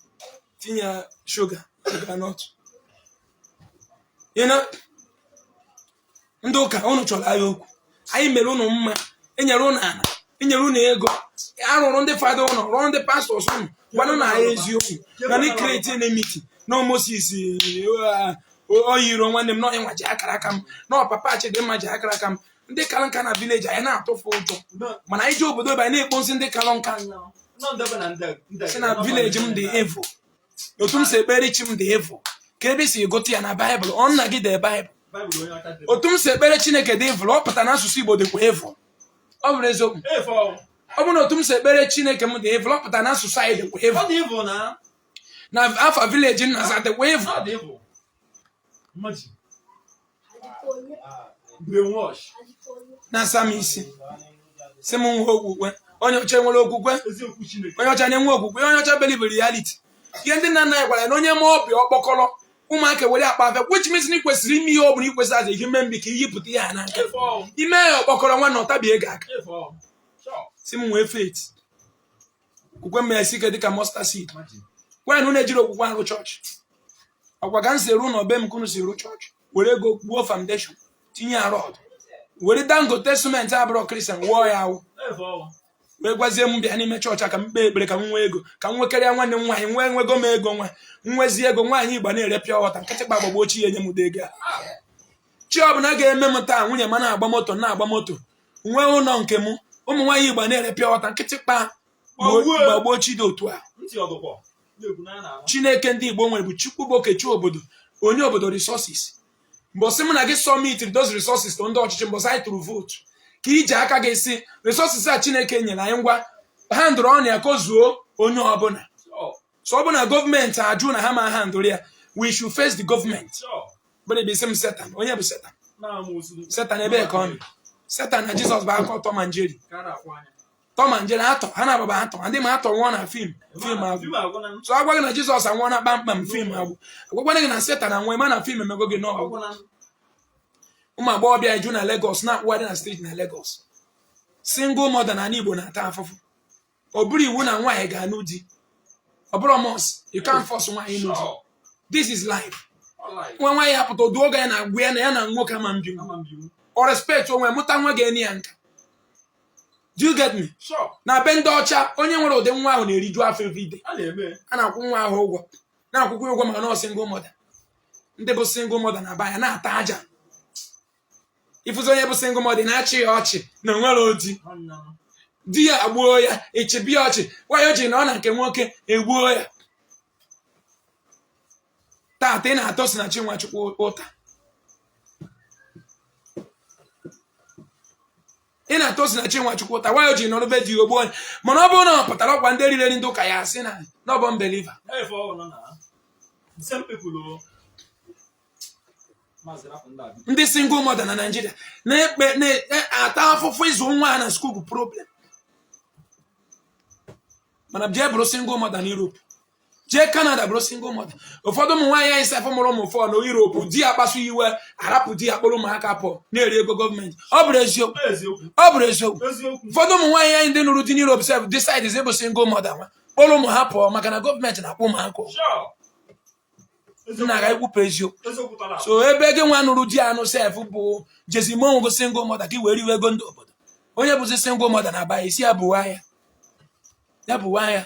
Tina sugar, not. You know, Ndoka, ono chola yoku. Ayi melu no mma. Enyero na ana. Enyero na ego. Aro run the father ono, run the pastor son. Wano na eziokwu. Na ni create a meeting. No Moses o yiro nwanne m no enwa ji akara aka m. No papa che de ma ji akara aka m. Ndị kalanka na village anyị na-atụfu ụjọ. Mana anyị ji obodo ebe anyị na-ekponsi ndị kalanka. Si na village m dị evil. Otu m si ekpere chi m dị evil. Ka ebe si egote ya na Bible, ọ nna gị dị Bible. Otu m si ekpere Chineke dị evil, ọ pụta n'asụsụ Igbo dịkwa evil. Ọ bụrụ eziokwu. Ọ bụrụ na otu m si ekpere Chineke m dị evil, ọ pụta n'asụsụ anyị dịkwa evil. Na afa village nna za dịkwa evil. Na Samisi. Si m nwe okwukwe. Onye ọcha nwere okwukwe. Onye ọcha na-enwe okwukwe. Onye ọcha believe reality. Ihe ndị nna nna anyị gwara na onye ma obi ọkpọkọrọ ụmụaka were akpa afịa, which means na ikwesịrị ime ihe ọ bụla ikwesị aza ihe mmembi ka iyipụta ihe a n'aka. Ime ya ọkpọkọrọ nwa na ọtabie gị aka. Si m nwee faith. Okwukwe m ya esi ike dịka mustard seed. Gwa na unu ejiri okwukwe arụ chọọchị. Ọkwa ka m si eru n'obe m ka unu si eru chọọchị. Were ego gbuo foundation, tinye ya rọd. Were Dangote cement abụrọ Christian wụọ ya awụ. Wee gwazie m bịa n'ime chọọchị ka m kpee ekpere ka m nwee ego, ka m nwekarịa nwanne m nwaanyị nwego m ego nwezi ego nwaanyị Igbo na-ere pịa ọta nkịtị gba gbagbo chi ya enye m ego a. Chi ọbụla ga-eme m taa nwunye m na-agba moto nwee ụlọ nke m, ụmụ nwaanyị Igbo na-ere pịa ọta nkịtị kpa gbagbo chi dị otu a. Chineke ndị Igbo nwere bụ Chukwu bụ okechi obodo, onye obodo resources. Mbọsị m na gị submit those resources to ndị ọchịchị, mbọsị anyị tụrụ vote ka iji aka gị si resources a Chineke nyere anyị ngwa ha ndụrụ ọnụ ya kozuo onye ọbụla. So ọbụna gọọmenti ajụ na ha ma ha ndụrụ ya, we should face the government. But it be some Satan. Onye bụ Satan? Satan ebe ka ọ nọ. Satan na Jizọs bụ akọ Tom and Jerry. Tom and Jerry atọ ha na-ababa atọ ndị ma atọ nwụọ na fim agwụ. So agwa gị na Jizọs anwụọ na kpamkpam fim agwụ. Agwagwana gị na Satan anwụọ ma na fim emego gị n'ọgwụ. Ụmụ agbọghọbịa eju na Lagos na-akpụgharị na street na Lagos. Single mother na Igbo na-ata afụfụ. Ọ bụrụ iwu na nwaanyị ga-anụ di. Ọ bụrụ must, you can't force nwaanyị ịnụ di. This is life. Nwa nwaanyị apụta odu oge ya na-agwụ ya na ya na nwoke ama mbinwu. Or respect onwe mụta nwa ga-enye ya nka. Do you get me? Sure. Na be ndị ọcha onye nwere ụdị nwa ahụ na-eriju afọ everyday. A na-akwụ nwa ahụ ụgwọ. Na-akwụkwọ ụgwọ maka na single mother. Ndị bụ single mother na-aba ya na-ata aja. Ifuzo onye bụ single mother na-achị ya ọchị na nwere odi. Di ya agbuo ya, echebi ọchị. Nwaanyị o ji na ọ na nke nwoke egbuo ya. Taata ị na-atọ si na Chinwachukwu ụta. ị na-atosi na Chinwachukwu ta why o ji nọrọ be dị ogbo onye mana ọ bụrụ na ọ pụtara ọkwa ndị riri ndị ụka ya asị na ọ bụ unbeliever ndị single mother na Nigeria na-ata afụfụ ịzụ nwa na school bụ problem mana jee bụrụ single mother na Europe jee Canada bụrụ single mother ụfọdụ ụmụ nwaanyị anyị sefụ mụrụ ụmụ fọ na Europe di ya kpasu iwe arapụ di ya kpọrọ ụmụaka pụọ na-eri ego gọọmenti ọ bụrụ eziokwu ọ bụrụ eziokwu ụfọdụ ụmụ nwaanyị anyị ndị nụrụ di n'Europe sef decide is ịbụ single mother nwa kpọrọ ụmụ ha pụọ maka na gọọmenti na-akwụ ụmụaka nna ga ekwupụ eziokwu so ebe gị nwa nụrụ di anụ sef bụ jezimongo single mother ka i were iwe ego ndị obodo onye bụzi single mother na-aba isi ya bụwa ya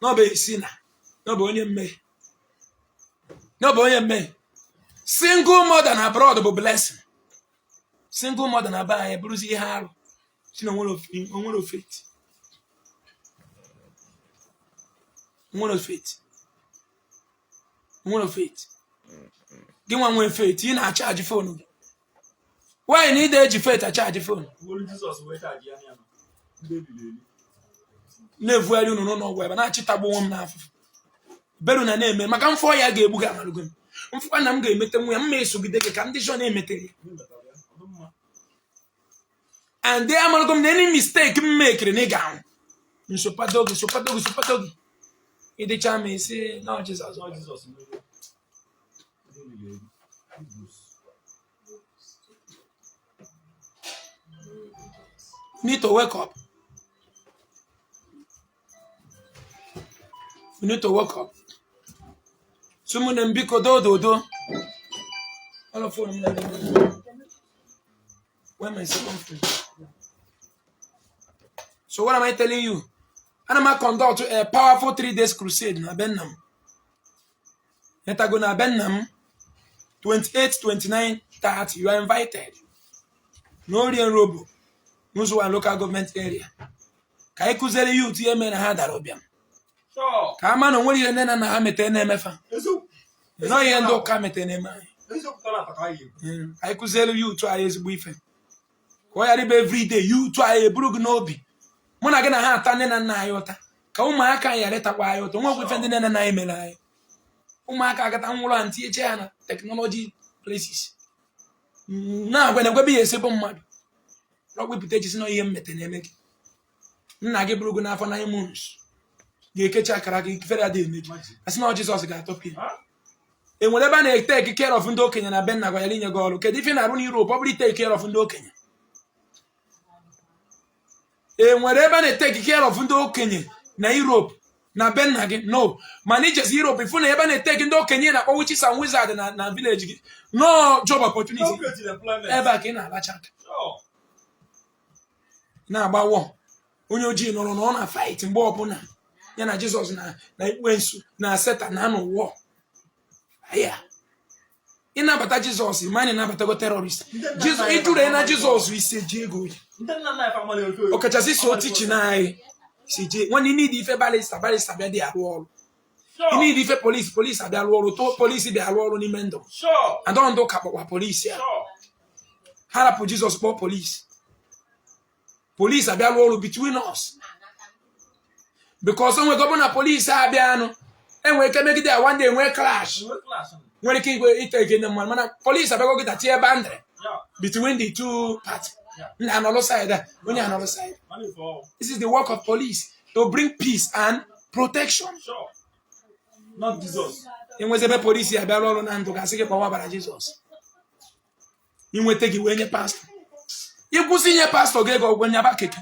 n'ọbụ isi na n'ọbụ onye mmehie single mother na abroad bụ blessing single mother na aba anyị bụrụzi ihe arụ si na onwere ofeti gị nwa nwee faith ị na-achaji fonu gị why na ide eji faith achaji fonu na-evugharị unu n'ụlọ ọgwụ ebe na-achịtagbu nwa m n'afụfụ beru na na-eme maka mfọ ya ga-egbu gị amalụgo m mfụkwa na m ga-emete nwa ya mma esogide gị ka ndị shọ na-emetere and they amalụgo m na any mistake m mekere na ị ga-anwụ nsopado gị ịdịcha ma isi na Jizọs need to wake up. We need to wake up. Someone mbiko do. All of them. Where my second friend? So what am I telling you? And I'm going to conduct a powerful 3 days crusade na Bennam. Go na Bennam 28, 29, 30. You are invited. No real robo. Musu and local government area. Ka ikuzeli youth ye me na ha darobiam. Ka ama no nwere ihe nena na ha mete na emefa. No ihe ndo ka mete na eme. Ka ikuzeli youth a ezigbo ife. Ko ya ribe every day youth a eburu gị n'obi. Mụ na gị na ha ata nne na nna anyị ụta. Ka ụmụaka ya letakwa anyị ụta. Nwa ife ndị nne na nna anyị mere anyị. Ụmụaka agata nwụrụ anti eche ya na technology places. Na agwa na gwa bi esebo mmadụ. Wepụta ejisi na ihe mmete na-eme gị nna gị bụrụ gị n'afọ 9 months ga-ekechi akara gị fere adị eme gị asị na Jizọs ga-atọpụ ya enwere ebe a na-take care of ndị okenye na benna gwa ya inye gị ọrụ kedu ife na-arụ n'Europe ọ bụrụ take care of ndị okenye enwere ebe a na-take care of ndị okenye na Europe na benna gị no mana ijezi Europe ifu na ebe a na-take ndị okenye na-akpọ witches and wizards na village gị no job opportunity ebe a ka ị na-alacha aka na-agbawo onye ojii nọrọ na ọ na fight mgbe ọbụla ya na Jizọs na Ekwensu na Satan na anụ wọ aya ịnabata Jizọs manye nabatago terrorist Jizọs ijure na Jizọs ise ji ego okachasị so tichi na anyị si je nwanne need ife balista bịa dị arụ ọrụ need ife police abịa arụ ọrụ to police bịa arụ ọrụ n'ime ndụ adọ ndụ ka kpọkwa police ya harapụ Jizọs kpọ police abịa arụ ọrụ between us because onwe gọbụna police abịa anụ enwe ike megide ya one day enwe clash nwere ike igwe ite ike ndị mmadụ mana police abịago gịta tie boundary between the two parties ndị anọlụ side onye anọlụ side. This is the work of police to bring peace and protection. Not Jesus. Enwezi ebe police abịa arụ ọrụ na ndụ gasị gị kpọwa bara Jizọs inweta gị wee nye pastọ ịkwụsị inye pastọ gị ego ọgwụ nyaba keke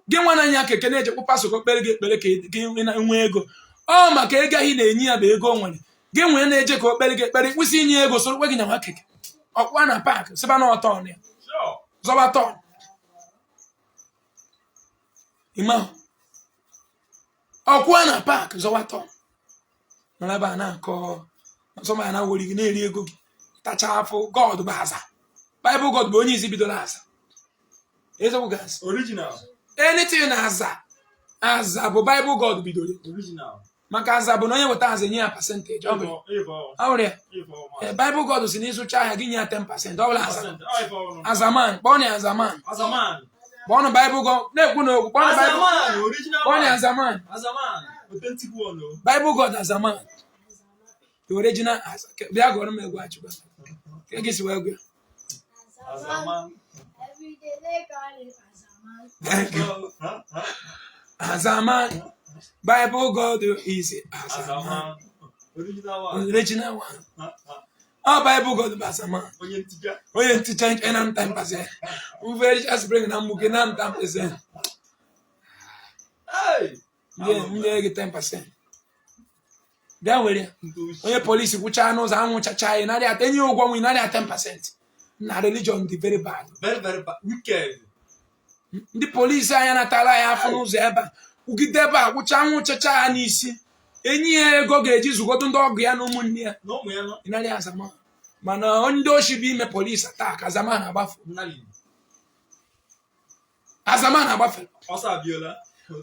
gị nwa na anya keke na-ejekwu pastọ ka okpere gị ekpere ka gị nwee ego ọ maka ego ahụ na-enye ya bụ ego nwere gị nwee na-eje ka okpere gị ekpere kwụsị inye ego soro kwe gị nyawa keke ọkwa na paakị sịba na ọtọn ya zọba tọn ịma ọkwa na paakị zọba tọn nọrọ ebe a na-akọ nsọma ya na-weri gị na-eri ego gị tacha afọ God bụ aza Bible God bụ onye isi bidoro aza eziokwu gas Original. anything aza bụ Bible God bidoro Original. maka aza bụ na onye weta aza nye ya percentage. Bible God si n'ịsụcha ahịa gị nye ya 10%. Ọ bụla azaman kpọọ ya azaman. Kpọọ Bible God na-ekwu n'okwu kpọọ ya azaman. Bible God azaman. The original bịa gụrụ m egwu achịkwa. Ka gị si wee gụ Azaman. Every day they call it Azaman. Azaman. Bible God is Azaman. Original one. Our Bible God is Azaman. Onye ntịcha nke na 10%. Very just bring na mbuke na 10%. Ndị gị 10%. Bịa were onye polisi kwụcha n'ụzọ anwụchacha anyị narị atenye ụgwọ nwe narị 10%. Na religion dị very bad. Very bad. Wicked. Ndị polisi anya natala ya afọ n'ụzọ ebe a. Ugide ebe a kwụcha anwụchacha ya n'isi. Enyi ya ego ga-eji zụgodo ndị ọgụ ya na ụmụnne ya. Narị azaman. Mana ndị oshi bụ ime polisi attack azaman agbafu. Azaman agbafe. Ọsọ abịala.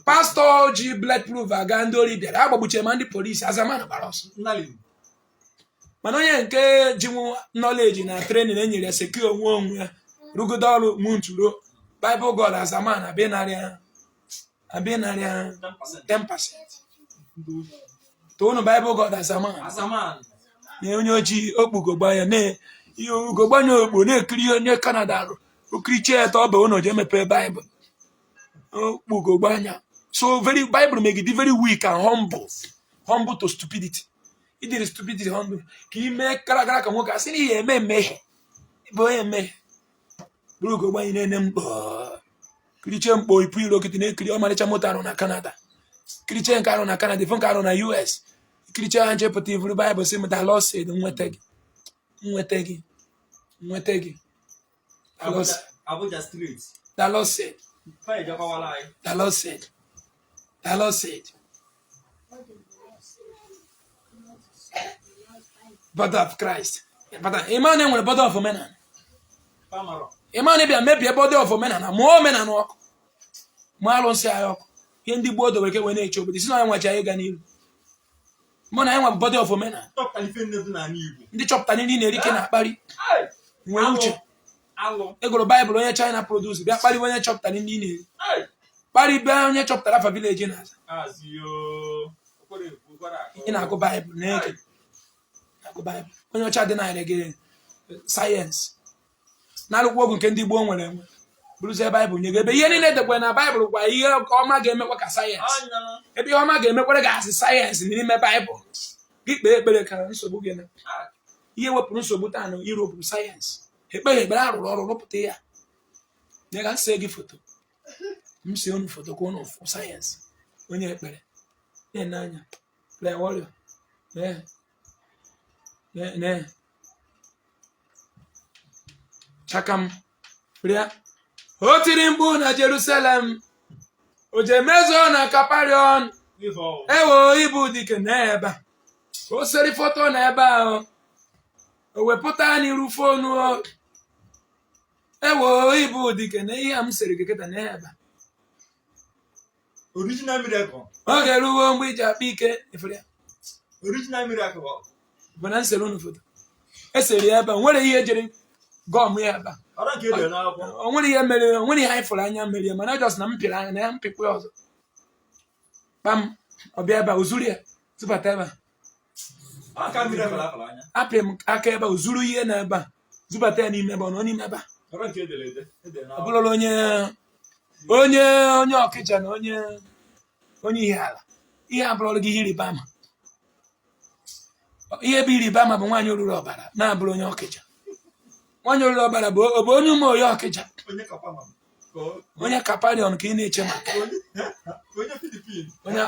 Pastor ji bulletproof aga ndị ori bịara agbagbuche ma ndị polisi azaman gbara ọsọ. Mana onye nke ji knowledge na training enyere secure onwe ya rugodo ọrụ munturo Bible God azaman abịa narị 10%. Toonu Bible God azaman. Na onye ojii okpugo gbanya na ihe ugo gbanya okpu na-ekiri ihe onye Canada arụ okiriche eto ọ bụ ụnọ je emepe Bible. Okpugo gbanya. So very Bible make it very weak and humble to stupidity. It is stupidity humble. Ka ime kara ka nwoke asị na ihe eme mmehie. Bụ onye mmehie. Buru ugo gbanya na-ene mkpọ. Kiriche mkpọ ipu iro kiti na-ekiri ọmarịcha moto arụ na Canada. Kiriche nke arụ na Canada, ifu nke arụ na US. Kiriche ha nchepụta ivuru Bible si the Lord said nweta gị. Abuja Street. The Lord said. The Lord said. Body of Christ. Iman enwere body of Omenala. Iman bịa mebie body of Omenala. Mụọ omenala ọkụ. Mụọ alụsị anyị ọkụ. Ihe ndị Igbo dobere ka wee na-eche obodo. Si na onye nwachi anyị ga n'iru. Mụ na enwe body of Omenala. Ndị chọpụtara ndị na-erike na-akparị. Nwee uche. Egoro Bible onye China produce bịa kparị onye chọpụtara ndị na-eri. Kparị bịa onye chọpụtara afa village na-aza. Ị na-agụ Bible na-ege. Onye ọcha dị na gị sayensị na-alụkwa ọgwụ nke ndị Igbo nwere enwe bụrụzie Bible nye gị ebe ihe niile edekwa na Bible gwa ihe ọma ga-emekwa ka sayensị ebe ihe ọma ga-emekwara gị asị sayensị n'ime Bible gị kpee ekpere ka nsogbu gị na ihe wepụrụ nsogbu taa na Europe sayensị ekpere arụrụ ọrụ rụpụta ya nye ga nsị gị foto m si unu foto ka unu fụ sayensị onye ekpere na anya play warrior Chakam Priya o tiri mkpu na Jerusalem o je mezo na Kaparion ewo ibu dike n'ebe o seri foto n'ebe ahụ o wepụta n'iru fonu ewo ibu dike na ihe m siri gị kịta n'ebe Original miracle. Ọ ga-eruwo mgbe iji akpa ike ifere Original miracle. Bụ na nsere unu foto esere ebe nwere ihe jere gọm ya ebe o nwere ihe mere o nwere ihe anyị fụrụ anya mere mana just na mpịrị anya na ya mpịkwa ọzọ kpam ọbịa ebe ozuru ya tụbata ebe apị m aka ebe ozuru ihe na ebe a zụbata ya n'ime ebe ọ nọ n'ime ebe ọ bụrụla onye ọkịja na onye ihe ala ihe abụrụla gị ihe ịrịba ama ihe bụ ịrịba ama bụ nwaanyị oruru ọbara na-abụrụ onye ọkịja nwaanyị oruru ọbara bụ onye ụmụ onye ọkịja onye Kaparion ka ị na-eche maka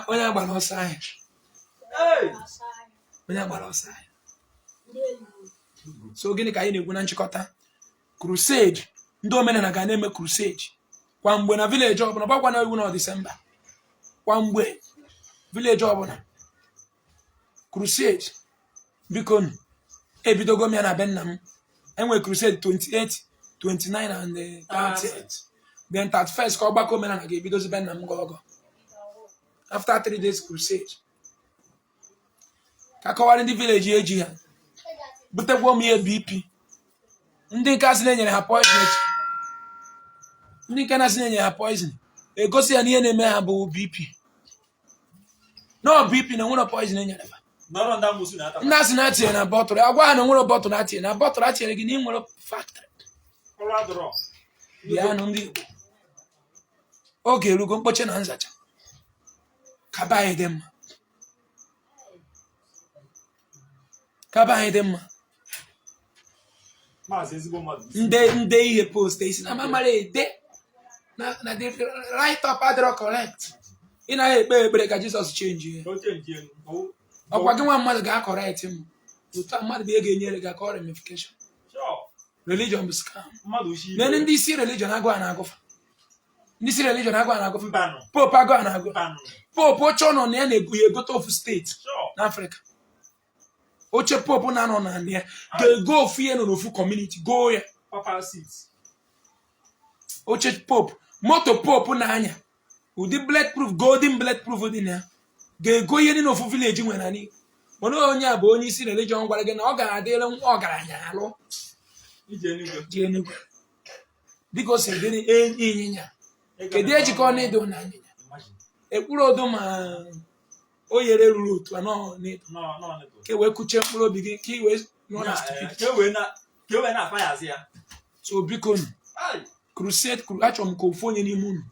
onye agbara ọsọ ahịa so gịnị ka anyị na-ekwu na nchịkọta Crusade ndị omenala ga na-eme Crusade kwa mgbe na village ọbụla gbakwa na ewu na Disemba kwa mgbe village ọbụla Crusade biko ebidogo m ya na be nna m enwe Crusade 28 29 and 30 then 31st ka ọgbakọ omenala ga-ebidozi be nna m gọgọ after 3 days Crusade ka kọwara ndị village eji ha butekwa m ihe BP ndị nke asị na-enyere ha poison ndị nke na-asị na-enyere ha poison egosi ya na ihe na-eme ha bụ BP no BP na nwere poison enyere ha ndị asị na-atinye na bọtụlụ agwa ha na nwere bọtụlụ atinye na bọtụlụ atinyere gị na ị nwere factory bịanụ ndị Igbo oge erugo mkpoche na nzacha kaba anyị dị mma kaba anyị dị mma nde ihe post isi na mamara ede na the right up adịrọ correct ị naghị ekpe ekpere ka Jizọs chenji ọkwa gị nwa mmadụ ga-akọrekt m otu mmadụ bụ ego enyere gị akọ ramification religion bụ scam nene ndị isi religion agụ a na-agụfa ndị isi religion agụ a na-agụfa pope agụ a na-agụ pope oche ọ nọ na ya na-egu ya egote ofu steeti n'Africa oche pope na-anọ na ya ga-ego ofu ihe nọ n'ofu community goo ya oche pope moto pope na-anya ụdị bulletproof golden bulletproof dị na ya ga-ego ihe dị n'ofu village nwere na n'Igbo mana onye a bụ onye isi religion gwara gị na ọ ga-adịrị nwa ọgaranya alụ ji Enugu dịka o si dịrị ịnyịnya kedu ejikọ na ịdụ na anyịnya ekpuru odo ma o yere ruru otu anọ n'ịdụ ka wee kuchie mkpụrụ obi gị ka ị wee nọ na stupidity so biko crusade achọrọ m ka ofu onye n'ime unu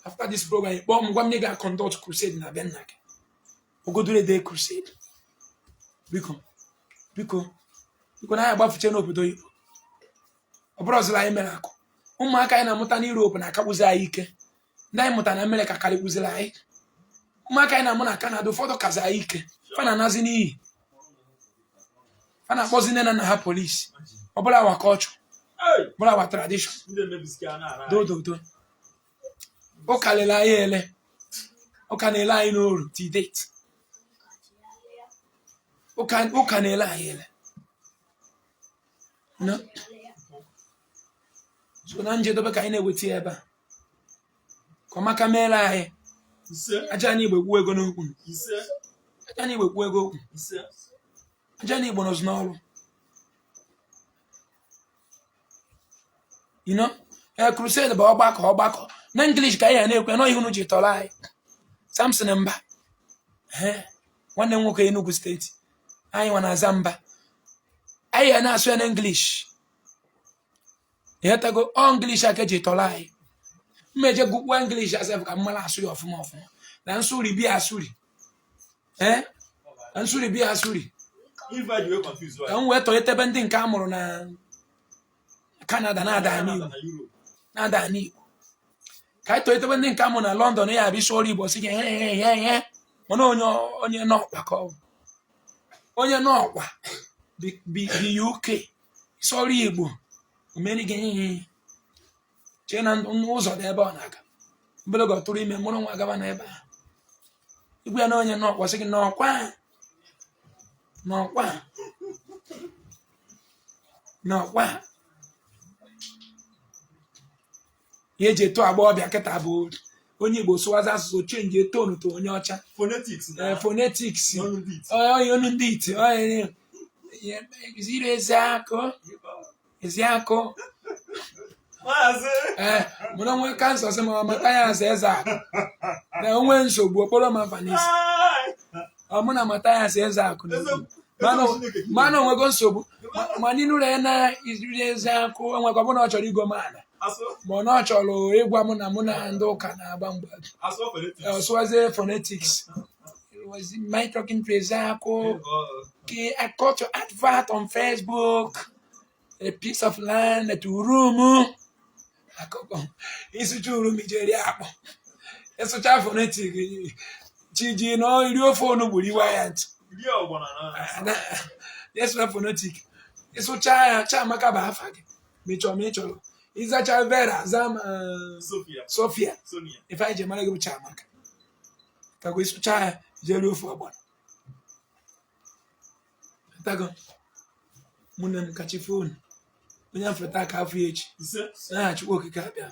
after this program kpọọ m gwa m na ị ga-conduct crusade na be nna gị ogodure de crusade biko na anyị agbafuche n'obodo Igbo ọ bụrụ ọzọ anyị mere akụ ụmụaka anyị na-amụta n'Europe na-akakpụzi anyị ike ndị anyị mụta na Amerịka karịkpụziri anyị ụmụaka anyị na-amụ na Canada ụfọdụ kazi anyị ike fa na-anazi n'iyi fa na-akpọzi nne na nna ha polisi ọ bụla awa culture bụla awa tradition dododo ụka lele anyị ele ụka na-ele anyị n'oru till date ụka na-ele anyị ele so na njedobe ka anyị na-eweta ebe a ka ọmaka meere anyị aja na Igbo ekwu ego n'okwu aja na Igbo ekwu ego okwu aja na Igbo nọzụ n'ọrụ crusade bụ ọgbakọ na English ka anyị na-ekwe nọ ihe unu ji tọrọ anyị Samson Mba nwanne m nwoke Enugu steeti anyị nwa na-aza Mba anyị na-asụ ya na English ịghọtago English aka eji tọrọ anyị mmeje gụkwa English asef ka mmara asụ ya ọfụma na nsuri bịa asuri na nsuri bịa asuri ka m wee tọnyetebe ndị nke a mụrụ na Canada na-ada n'Igbo ka anyị tọnyetebe ndị nke a mụrụ na London ya abịa isi ọrụ Igbo si gị mana onye n'ọkwa ka ọ bụ onye n'ọkwa bi UK isi ọrụ Igbo omeri gị chee na ụzọ dị ebe ọ na-aga mbelego tụrụ ime mụrụ nwa gaba n'ebe a igwe ya na onye n'ọkwa sị gị n'ọkwa ihe eji eto agbọghọbịa kịta bụ onye Igbo sụwazi asụsụ chenji etonu to onye ọcha phonetics onye onu ndị iti Iri Ezeaku mụna nwe kansa sị ma Mathias Ezeaku na onwe nsogbu okporo ma vanisi mụ na Mathias Ezeaku mana onwego nsogbu ma n'inụlọ ya na Iri Ezeaku onwekwa bụ na ọ chọrọ igo mana ma ọ na ọ chọrọ ịgwa mụ na ndị ụka na-agba mgba ọsụwazie phonetics my talking to Ezeaku okay, I got your advert on Facebook a piece of land at room isucha room ijeri akpọ isucha phonetic chiji no iri ofe onugbu riwa ya ntị yes phonetic isucha ya Chamaka ba afa gị mechọrọ izacha Vera zama Sophia if I je mara gị Chamaka ka go isucha ya jeri ofe ọgbọnọ tago mụna m kachi fon onye afrịta ka afọ echi na Chukwu okike abịa